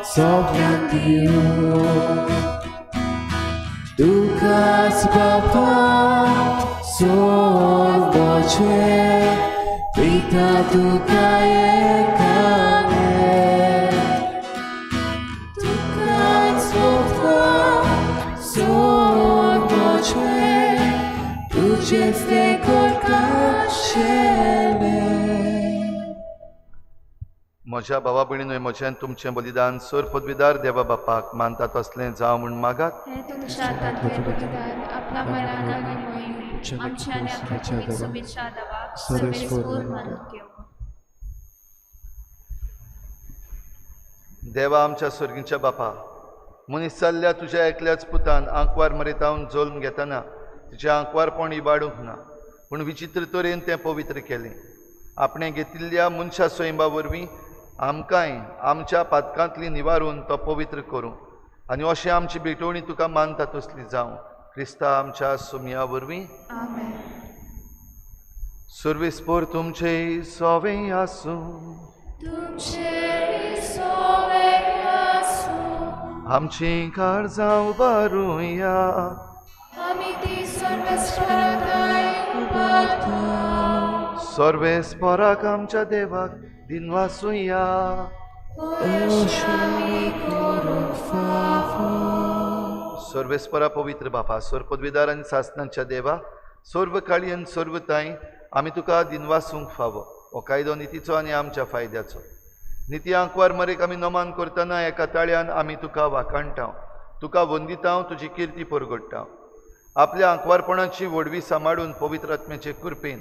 सगल्यांक दिवं तुकाच बापा सोबचे पिता तुका एकाने तुकाच बापा सोबचे तुजेच ते करकाशेले. म्हज्या भावा भयणीनो, म्हजें आनी तुमचें बलिदान सर पदवीदार देवा बापाक मानता तसलें जावं म्हूण मागात. हे तुमच्या हातांतले बलिदान आपला मनान आनी मोहिनी आमच्या आनी आपल्या पवित्र सुबेच्या देवाक सर्वेस्पोर मानून घेवं. देवा आमच्या सर्गीच्या बापा, मनीस जाल्ल्या तुज्या एकल्याच पुतान आंकवार मरेतावन जल्म घेतना तुजें आंकवारपण इबाडूंक ना, पूण विचित्र तरेन तें पवित्र केलें. आपणें घेतिल्ल्या मनशा स्वयंबा वरवीं आमकांय आमच्या पातकांतली निवारून तो पवित्र करूं आनी अशें आमची भेटवणी तुका मानता तसली जावं, क्रिस्ता आमच्या सुमया वरवीं. आमेन. सर्वेस्पोर तुमचे सोवे आसूं. तुमचे सोवे आसूं. आमची काळजां उबारुया. आमी ती सर्वेस्पराक उबारता. सर्वेस्पराक आमच्या देवाक दिनवासुया. सर्वेस्परा पवित्र बापा, सर्व पदवीदार आनी सासनांच्या देवा, सर्व काळी आनी सर्व तांय आमी तुका दिनवासूंक फावो. हो कायदो नितीचो आनी आमच्या फायद्याचो. निती आंकवार मरेक आमी नमान करतना एका ताळ्यान आमी तुका वाखाणटा, तुका वंदिता, तुजी किर्ती परगडटा. आपल्या आंकवारपणाची व्हडवी सांबाळून पवित्र आत्म्याचे कृपेन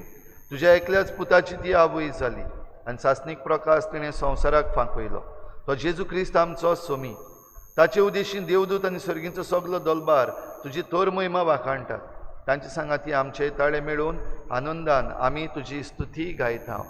तुज्या एकल्याच पुताची ती आवय जाली आनी सासणीक प्रकाश तिणें संवसाराक फांकयलो. तो जेजू क्रिस्त आमचो सोमी. ताचे उद्देशीन देवदूत आनी सर्गींचो सगलो दलबार तुजी तोर महिमा वाखाणटात. तांचे सांगाती आमचे ताळे मेळून आनंदान आमी तुजी स्तुती गायता.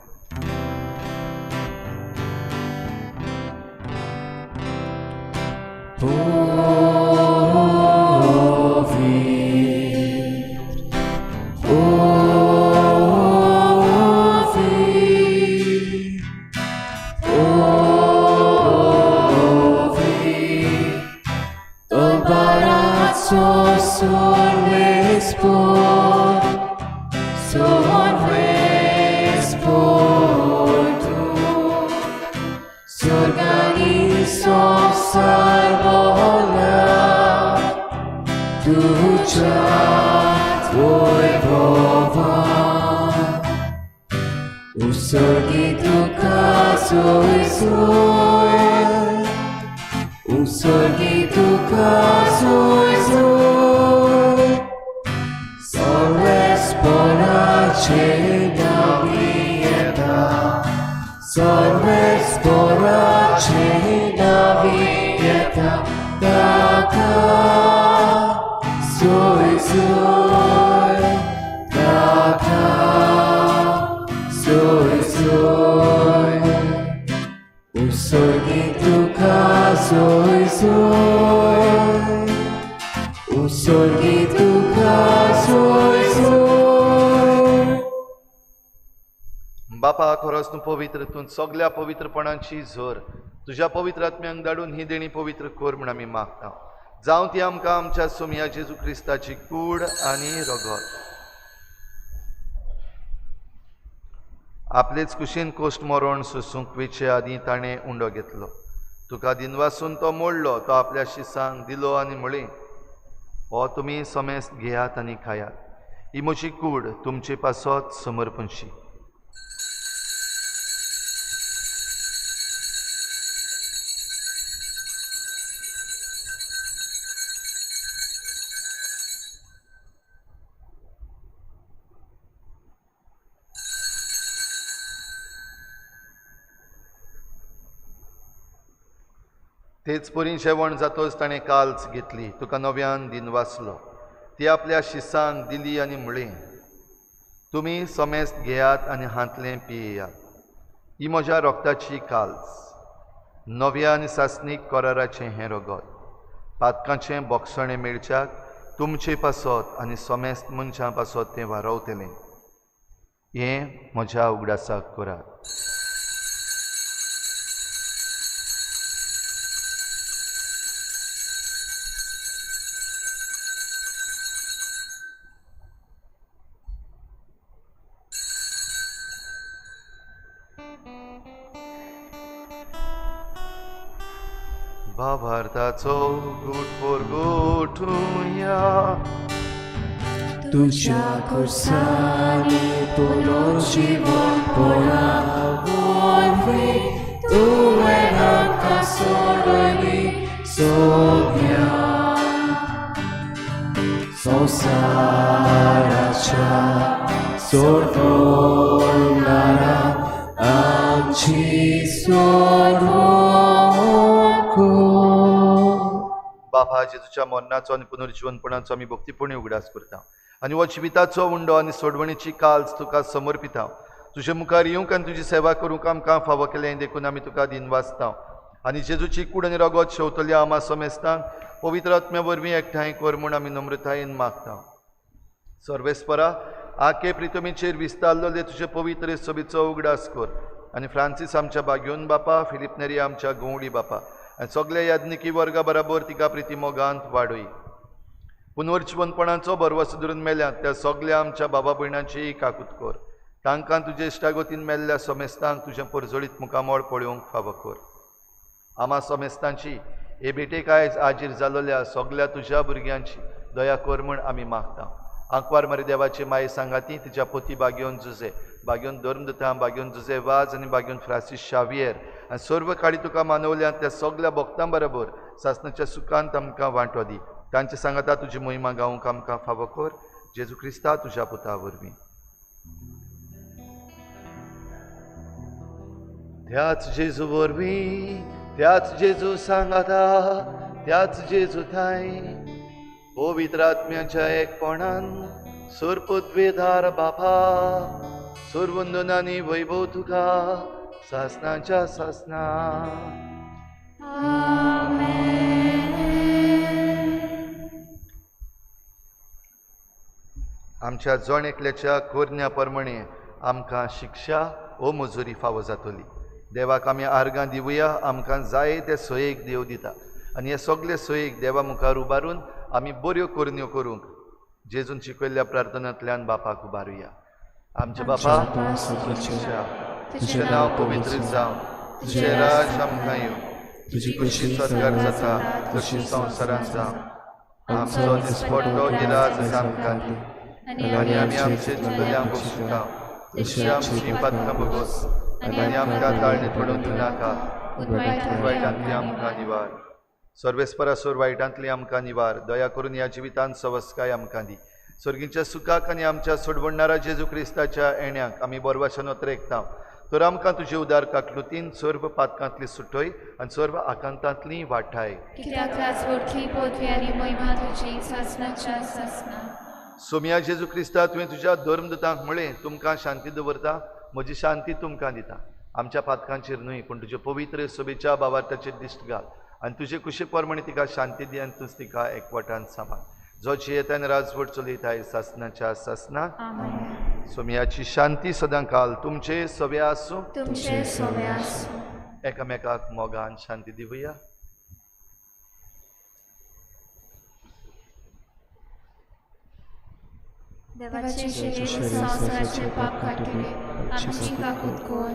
बापा, खरोच तूं पवित्र, तूं सगल्या पवित्रपणाची झर तुज्या पवित्र आत्म्यांक धाडून ही देणी पवित्र कर म्हूण आमी मागता. जावं ती आमकां आमच्या सोमया जेजू क्रिस्ताची कूड आनी रगत. आपलेच कुशीन कोश्ट मरण सोसूंक वेचे आदीं ताणें उंडो घेतलो. तुका दिनवासून तो मोडलो, तो आपल्या शिसांक दिलो आनी म्हळें, हो तुमी समेस्त घेयात आनी खायात, ही म्हजी कूड तुमचे पासत समर्पणशी. तेच परी जेवण जातोच ताणें काल्च घेतली, तुका नव्यान दिनवासलो, ती आपल्या शिसांक दिली आनी म्हळें, तुमी समेस्त घेयात आनी हांतलें पियेयात, ही म्हज्या रोगताची काल्च, नव्या आनी सासणीक कराराचें हें रगत, पातकांचें बोगसणें मेळच्याक तुमचे पासत आनी समेस्त मनशां पासत तें वारवतलें. हें म्हज्या उगडासाक करात. भावार्थाचो गुट पोरगोठुया. तुज्या खुर्सांनी पुनर्जीवनपणा वरवीं तुवें आमकां सोडयली सगळ्यांक. संवसाराच्या सोडवणारा आमची सोडवण कर. बापा, जेजूच्या मरणाचो आनी पुनर्जीवनपणाचो आमी भक्तीपूर्ण उगडास करता आनी हो जिविताचो उंडो आनी सोडवणीची काल्स तुका समर्पिता. तुजे मुखार येवंक आनी तुजी सेवा करूंक आमकां फावो केलें देखून आमी तुका दिनवासता आनी जेजूची कूड आनी रगत शेवतल्या आमा समेस्तांक पवित्र आत्म्या वरवीं एकठांय कर म्हूण आमी नम्रतायेन मागता. सर्वेस्परा, आके प्रितमीचेर विस्तारलेले तुजे पवित्र सभेचो उगडास कर आनी फ्रांसीस आमच्या बाग्योन बापा, फिलीप नेरी आमच्या गवळी बापा आनी सगल्या याज्ञिकी वर्गा बराबर तिका प्रिती मोगांत वाडय. पुनर्जीवनपणाचो भरवसो धरून मेल्यात त्या सगल्या आमच्या बाबा भयणांची काकूत कर. तांकां तुजे इश्टागतीन मेल्ल्या समेस्तांक तुजें परजळीत मुखामळ पळोवंक फावो कर. आमा समेस्तांची हे भेटेक आयज आजीर जालोल्या सगल्या तुज्या भुरग्यांची दया कर म्हूण आमी मागता. आंकवार मारी देवाची माये सांगाती तिच्या पोती बागेवन जुजे, बागेवन धर्मदुतां, बागेवन जुजे वाज आनी बागेवन फ्रांसीस शावियर आनी सर्व काळी तुका मानवल्या त्या सगल्या भक्तां बरोबर सासणाच्या सुखांत आमकां वांटो दी. तांचे सांगाता तुजी मोहिमा गावंक आमकां फावो कर. जेजू क्रिस्ता तुज्या पुता वरवीं. त्याच जेजू वरवीं, त्याच जेजू सांगाता, त्याच जेजू थांय पवित्र आत्म्याच्या एकपणान सुरपुद्वेदार बापा, सुरवंदनानी वैभव तुका सासनाच्या सासना. आमच्या जण एकल्याच्या करण्या प्रमाणे आमकां शिक्षा ओ मजुरी फावो जातली. देवाक आमी आर्गां दिवया. आमकां जाय ते सोयेक देव दिता आनी हे सगळे सोयेक देवा मुखार उबारून आमी बऱ्यो करण्यो करूंक जेजून शिकयल्ल्या प्रार्थनांतल्यान बापाक उबारुया. आमच्या बापा, तुजें नांव पवित्र जावं, तुजें राज आमकां येवं, तुजी तुजी सरकार जाता तशी संवसारांत जावं. आमचो दिसपट्टो गिराज आमकां दी आनी आमी आमचे चुकल्यांक बगसता तशी आमची पातकां बगोस आनी आमकां ताळणी पडून दिवं नाका, वायटांतली आमकां निवार. सर्वेस्परासोर वायटांतली आमकां निवार. दया करून ह्या जिवितांत सवस्काय आमकां दी. सर्गीच्या सुखाक आनी आमच्या सोडवणणारा जेजू क्रिस्ताच्या येण्याक आमी बोरवाशान ओतरेकता. तर आमकां तुजे उदार काकलुतीन सर्व पातकांतली सुटय आनी सर्व आकांतांतली वाठाय. कित्याक राजवटली पदवी आनी महिमा तुजी सासणाच्या सासना. सोम्या जेजू क्रिस्ता, तुवें तुज्या धर्मदुतांक म्हळें, तुमकां शांती दवरता, म्हजी शांती तुमकां दिता. आमच्या पातकांचेर न्हय पूण तुजे पवित्र सभेच्या बाबार्थाचेर दिश्ट घाल आनी तुजे कुशे प्रमाणे तिका शांती दी आनी तूंच तिका एकवटान सांबाळ. जो जियेता आनी राजवट चलयताय सासनाच्या सासना. सोम्याची शांती सदां काल तुमचे सवे आसूं. तुमचे सवे आसूं. एकामेकाक मोगान शांती दिवया. देवाचे शरीर संवसाराचे पाप काडटले, आमची काकूत कर.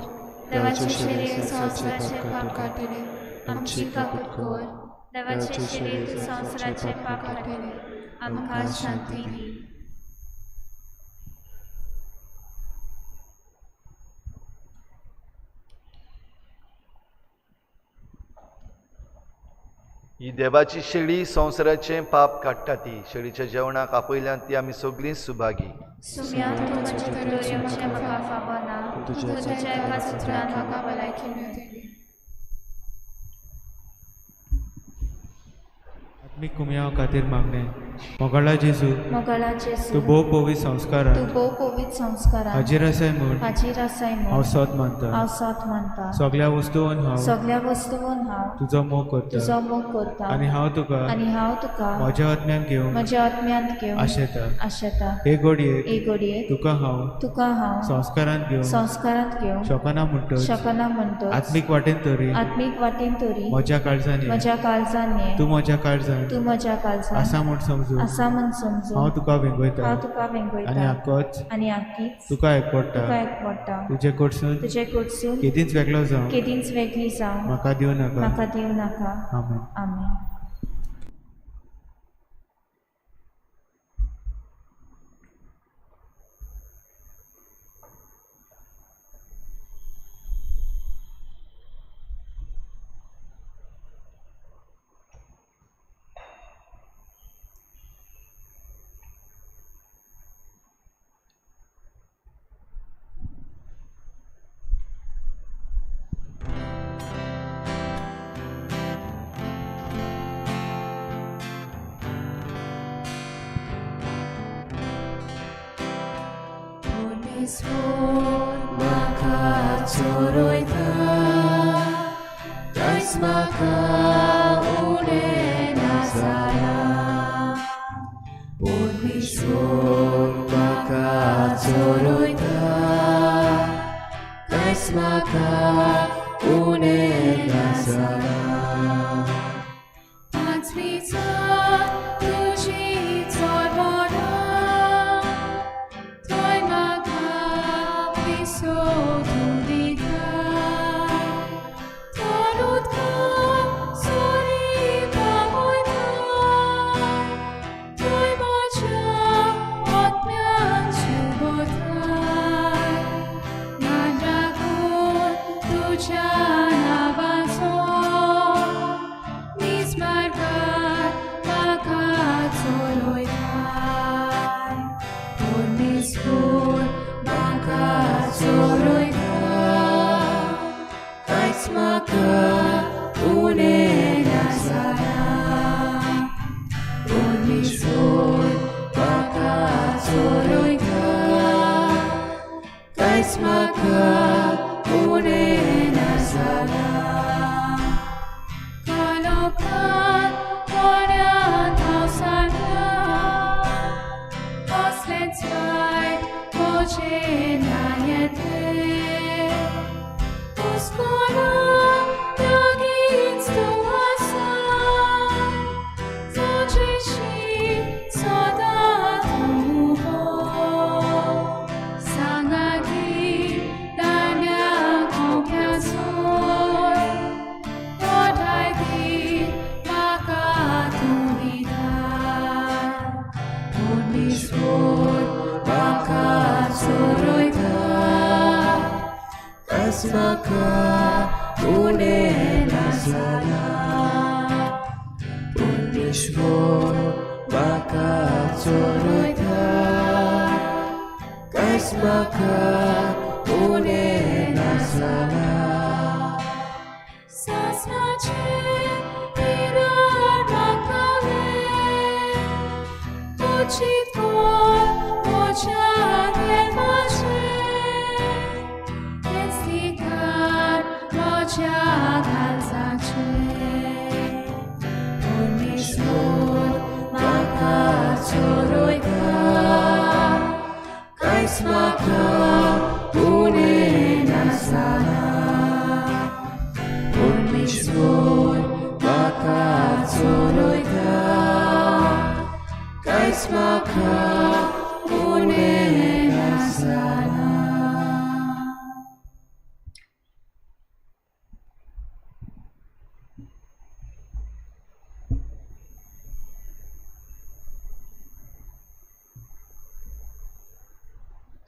देवाचे शरीर संवसाराचे पाप काडटले, आमची काकूत कर. देवाचे शरीर संवसाराचे पाप काडटले, आमकां शांती दी. ही देवाची शेळी संवसाराचें पाप काडटा. ती शेळीच्या जेवणाक आपयल्यान ती आमी सगळीं सुभागी. सुम्या, तूं म्हजे भितर येवचें म्हाका फावना, पूण तुज्या एका सुत्रान म्हाका भलायकी मेळटली. आत्मीक कुमयाव खातीर मागणें. मोगाळा जेजू, मोगाळा जेजू, तूं भोव पवित्र संस्कारान तूं भोव पवित्र संस्कारान हाजीर आसाय म्हूण हाजीर आसाय हांव म्हूण सोद मानता. हांव सोद मानता. सगल्या वस्तून हांव सगल्या वस्तून हांव तुजो मोग करता तुजो मोग करता आनी हांव तुका आनी हांव तुका म्हज्या आत्म्यान घेवंक म्हज्या आत्म्यांत घेवन आशेता. आशेता. हे घडयेक हे घडयेक तुका हांव तुका हांव संस्कारांत घेवंक संस्कारांत घेवंक शकना म्हणटच शकना म्हणटच आत्मीक वाटेन तरी आत्मीक वाटेन तरी म्हज्या काळजान ये. म्हज्या काळजान ये. तूं म्हज्या काळजान तूं म्हज्या काळजान आसा म्हूण समजून समजून आसा म्हूण समजून हांव तुका वेंगयता हांव तुका वेंगयता आनी आकोच आनी आकीच तुका एकवडटा तुका एकवडटा. तुजे कडसून तुजे कडसून केदींच वेगळो जावं केदींच वेगळी जावं म्हाका दिवं नाका. म्हाका दिवं नाका. आमेन. आमेन.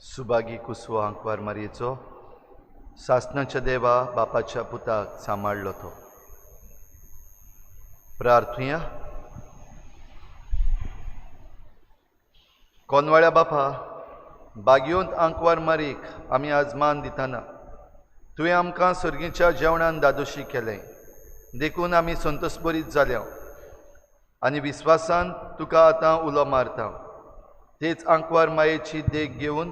सुभागी कुसवा आंकवार मारयेचो सासणाच्या देवा बापाच्या पुताक सांबाळ्ळो तो. प्रार्थुया. कोनवाळ्या बापा, बागयोंत आंकवार मारीक आमी आज मान दितना तुवें आमकां सर्गीच्या जेवणान दादोशी केलें, देखून आमी संतोषभरीत जाल्या आनी विस्वासान तुका आतां उलो मारता. तेच आंकवार मायेची देख घेवन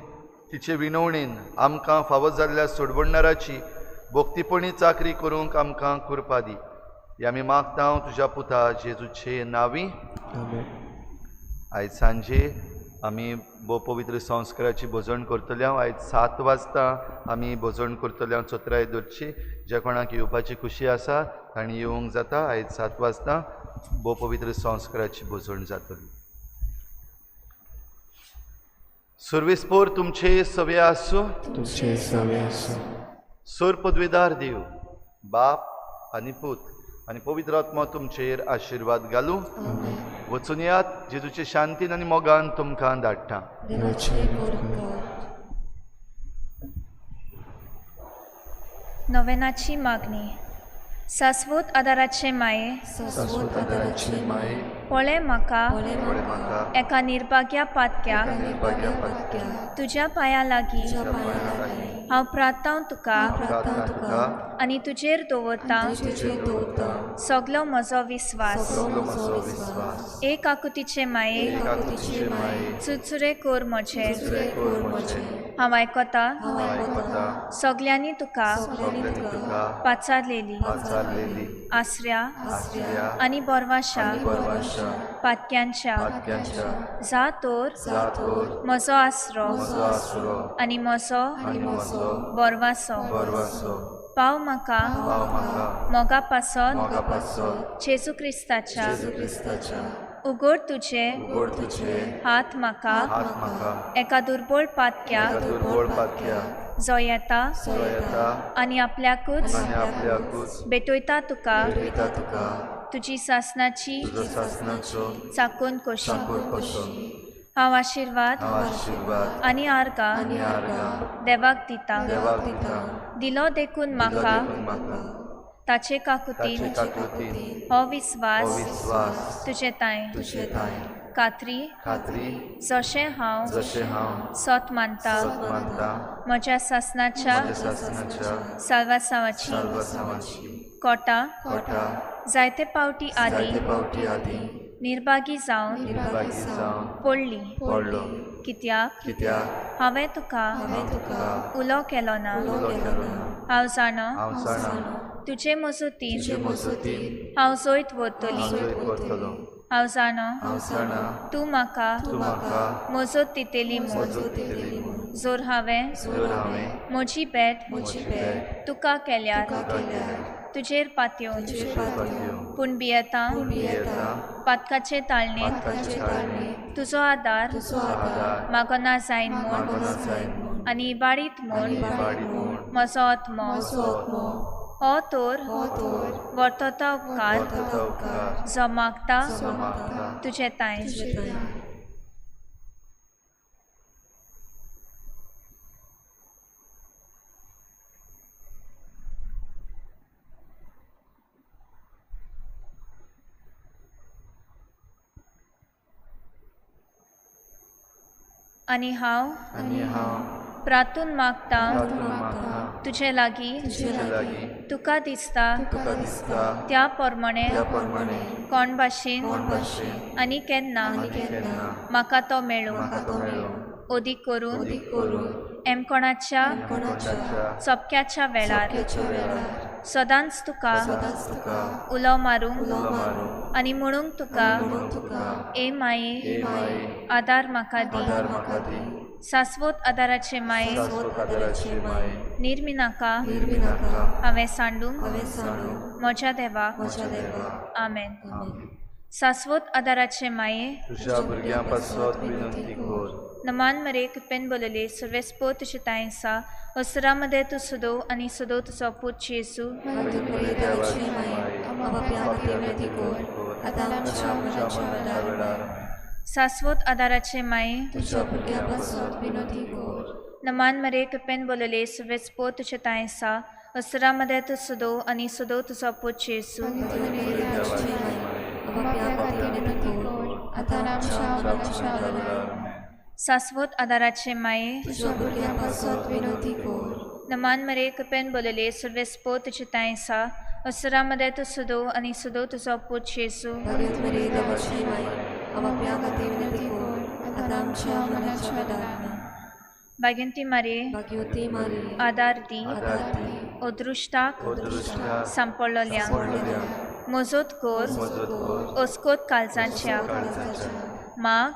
तिचे विनवणेन आमकां फावो जाल्ल्या सोडवणणाराची भक्तीपणी चाकरी करूंक आमकां कृपा दी. हे आमी मागता तुज्या पुता जेजूचे नांवी. आयज सांजे आमी भोव पवित्र संस्काराची भोजन करतले. आयज 7 वाजता आमी भोजन करतले चोत्राय दरची. ज्या कोणाक येवपाची खुशी आसा तांणी येवंक जाता. आयज 7 वाजता भोव पवित्र संस्काराची भोजन जातली. सुर्वेस्पोर तुमचे सवे आसूं, तुमचे सवे आसूं. सोर पदवेदार देव बाप आनी पूत आनी पवित्र आत्मा तुमचेर आशिर्वाद घालूं. वचून यात, जेजूचे शांतीन आनी मोगान तुमकां धाडटा. नोवेनाची मागणी. सास्वत आदाराचे माये, सास्वत आदाराचे माये, पळय म्हाका एका निर्भाग्या पातक्याक तुज्या पांया लागीं हांव प्रार्थांव तुका आनी तुजेर दवरतां सगलो म्हजो विस्वास. एक आकुतीचे माये, चुरचुरे कोर म्हजे, हांव आयकता सगल्यांनी तुका पाचारलेली आसऱ्या आनी बोरवाशा पातक्यांच्या जा तोर म्हजो आसरो आनी म्हजो बोरवासो. पाव म्हाका मोगा पासत जेजू क्रिस्ताच्या. उगड तुझे हात म्हाका एका दुर्बळ पातक्याक जो येता आनी आपल्याकूच भेटयता तुका तुजी सासनाची चाकून कोशी. हांव आशिर्वाद आनी आर्गां देवाक दिता. दिलो देखून म्हाका ताचे काकुतीन हो विस्वास तुजे तांय खात्री जशें हांव सत मानता म्हज्या सासनाच्या साल्वासांवाची कोटा जायते पावटी आदी निर्भागी जावन पडली कित्याक हांवें तुका उलो केलो ना. हांव जाणा तुजे मजतीन हांव जैत व्हरतली. हांव जाणा तूं म्हाका मजत दितली म्हूण. जर हांवें म्हजी भेट तुका केल्यार तुजेर पातयेवन पूण भियेता पातकाचे ताळणेंत तुजो आदार मागना जायन म्हूण आनी इबाडीत म्हूण म्हजो आत्मो हो तोर वर्तता उपकार जो मागता तुजे तांय. आनी हांव प्रार्थून मागता तुजे लागीं तुका दिसता त्या प्रमाणे कोण भाशेन आनी केन्ना म्हाका तो मेळूं. अदीक करून एमकोणाच्या चपक्याच्या वेळार सदांच तुका उलो मारूंक आनी म्हणूंक तुका ए माये आदार म्हाका दी. सास्वत आदाराचे माये निर्मिनाका हांवें सांडूंक म्हज्या देवाक. आमेन. सास्वत आदाराचे माये नमान मरे कृपेन बोलले सर्वेस्पो तुजे तांयसा वसरामध्ये तूं सदो आनी सदो तुजो पूत जेजू. सास्वत आदाराचे माये नमान मरे कृपेन बोलले सर्वेस्पो तुजे तांयसा वसरामध्ये तूं सदो आनी सदो तुजो पूत जेजू. सास्वत आदाराचे माये नमान मरे कृपेन बोलले सर्वेस्पो तुजे तांयसा वसरामध्ये तूं सदो आनी सदो तुजो पूत जेजू. भाग्यवंती मारये आदार दी अदृश्टाक सांपडलोल्यांक मजत कर अस्कोत काळजांच्या माग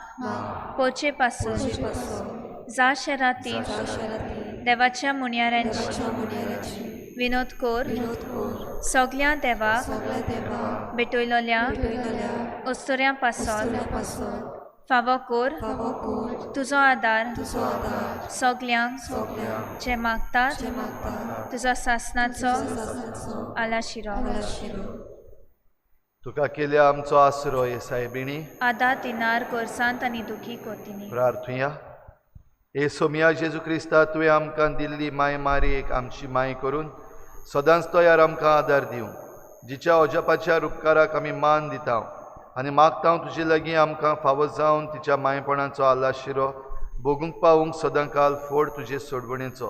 पोचे पासून जा शरातीन देवाच्या मुन्यारांची विनोद कर सगल्या देवाक भेटयलोल्या अस्तुऱ्यां पासून फावो कोर फावो कोर तुजो आदार तुजो आदार सगल्यांक सगल्यांक जे मागतात जे मागतात तुजो सासनाचो सासनाचो आलाशिरो. आलाशिरो. तुका केल्या आमचो आसरो हे सायबिणी. आदार दिनार गोरसांत आनी दुखी कोतिनी. प्रार्थुया. हे सोमया जेजू क्रिस्ता, तुवें आमकां दिल्ली माय मारयेक आमची माय करून सदांच तयार आमकां आदार दिवं, जिच्या अजापाच्या उपकाराक आमी मान दिता आनी मागता तुजे लागीं आमकां फावो जावन तिच्या मायपणाचो आलाशिरो भोगूंक पावूंक सदांकाल फोड तुजे सोडवणेचो.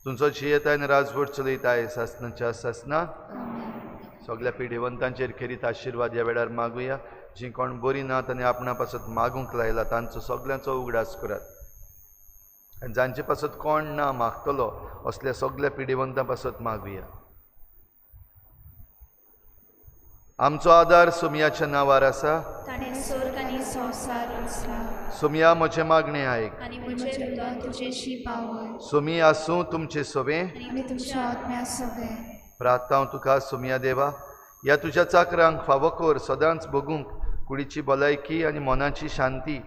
तुमचो जियेता आनी राजवट चलयता हे सासनाच्या सासना. सगल्या पिडेवंतांचेर खेरीत आशिर्वाद ह्या वेळार मागुया. जीं कोण बरीं नात आनी आपणा पासत मागूंक लायला तांचो सगल्यांचो उगडास करात आनी जांचे पासत कोण ना मागतलो असल्या सगल्या पिडेवंतां पासत मागुया. आमचो आदार सोमयाच्या नांवार आसा. ताणें स्वर्ग आनी संवसार रचला. सोमया म्हजें मागणें आयक आनी म्हजें हृदय तुजेशी पावय. सोमी आसूं तुमचे सोबें आनी तुमच्या आत्म्या सोबें. प्रार्थना तुका सोमया देवा, ह्या तुज्या चाकरांक फावो कर सदांच भोगूंक कुडीची भलायकी आनी मनाची शांती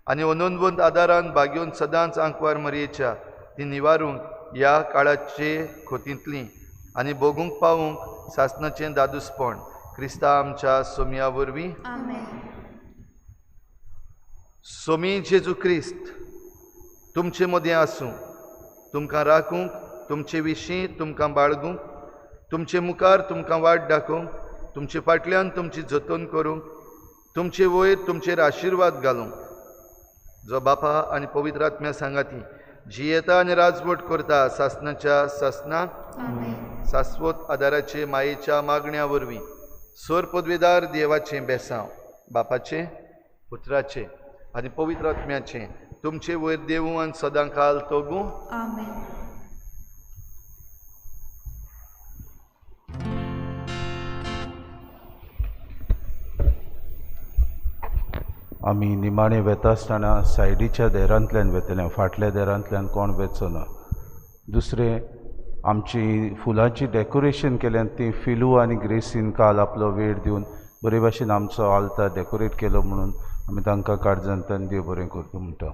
आनी अनंतवंत आदारान बागेवन सदांच आंकवार मरयेच्या ती निवारूंक ह्या काळाचे खोतींतली आनी भोगूंक पावूंक सासनाचें दादूसपण क्रिस्ता आमच्या सोमया वरवीं. आमेन. सोमी जेजू क्रिस्त तुमचे मदीं आसूं, तुमकां राखूंक, तुमचे विशीं तुमकां बाळगूंक, तुमचे मुखार तुमकां वाट दाखोवंक, तुमचे फाटल्यान तुमची जतन करूंक, तुमचे वयर तुमचेर आशिर्वाद घालूंक, जो बापा आनी पवित्र आत्म्या सांगाती जियेता आनी राजवट करता सासनाच्या सासना. सास्वत आदाराचे मायेच्या मागण्या वरवीं सोर पदवेदार देवाचें बेसांव बापाचें, पुत्राचें आनी पवित्र आत्म्याचें तुमचे वयर देवूं आनी सदांकाल तोगूं. आमेन. आमी निमाणे वेता आसतना सायडीच्या देरांतल्यान वेतले, फाटल्या देरांतल्यान कोण वेचो ना. दुसरें, आमची फुलांची डेकोरेशन केल्यान ती फिलू आनी ग्रेसीन काल आपलो वेळ दिवन बरे भाशेन आमचो आल्तार डेकोरेट केलो म्हणून आमी तांकां काळजांतल्यान देव बरें करता म्हणटा.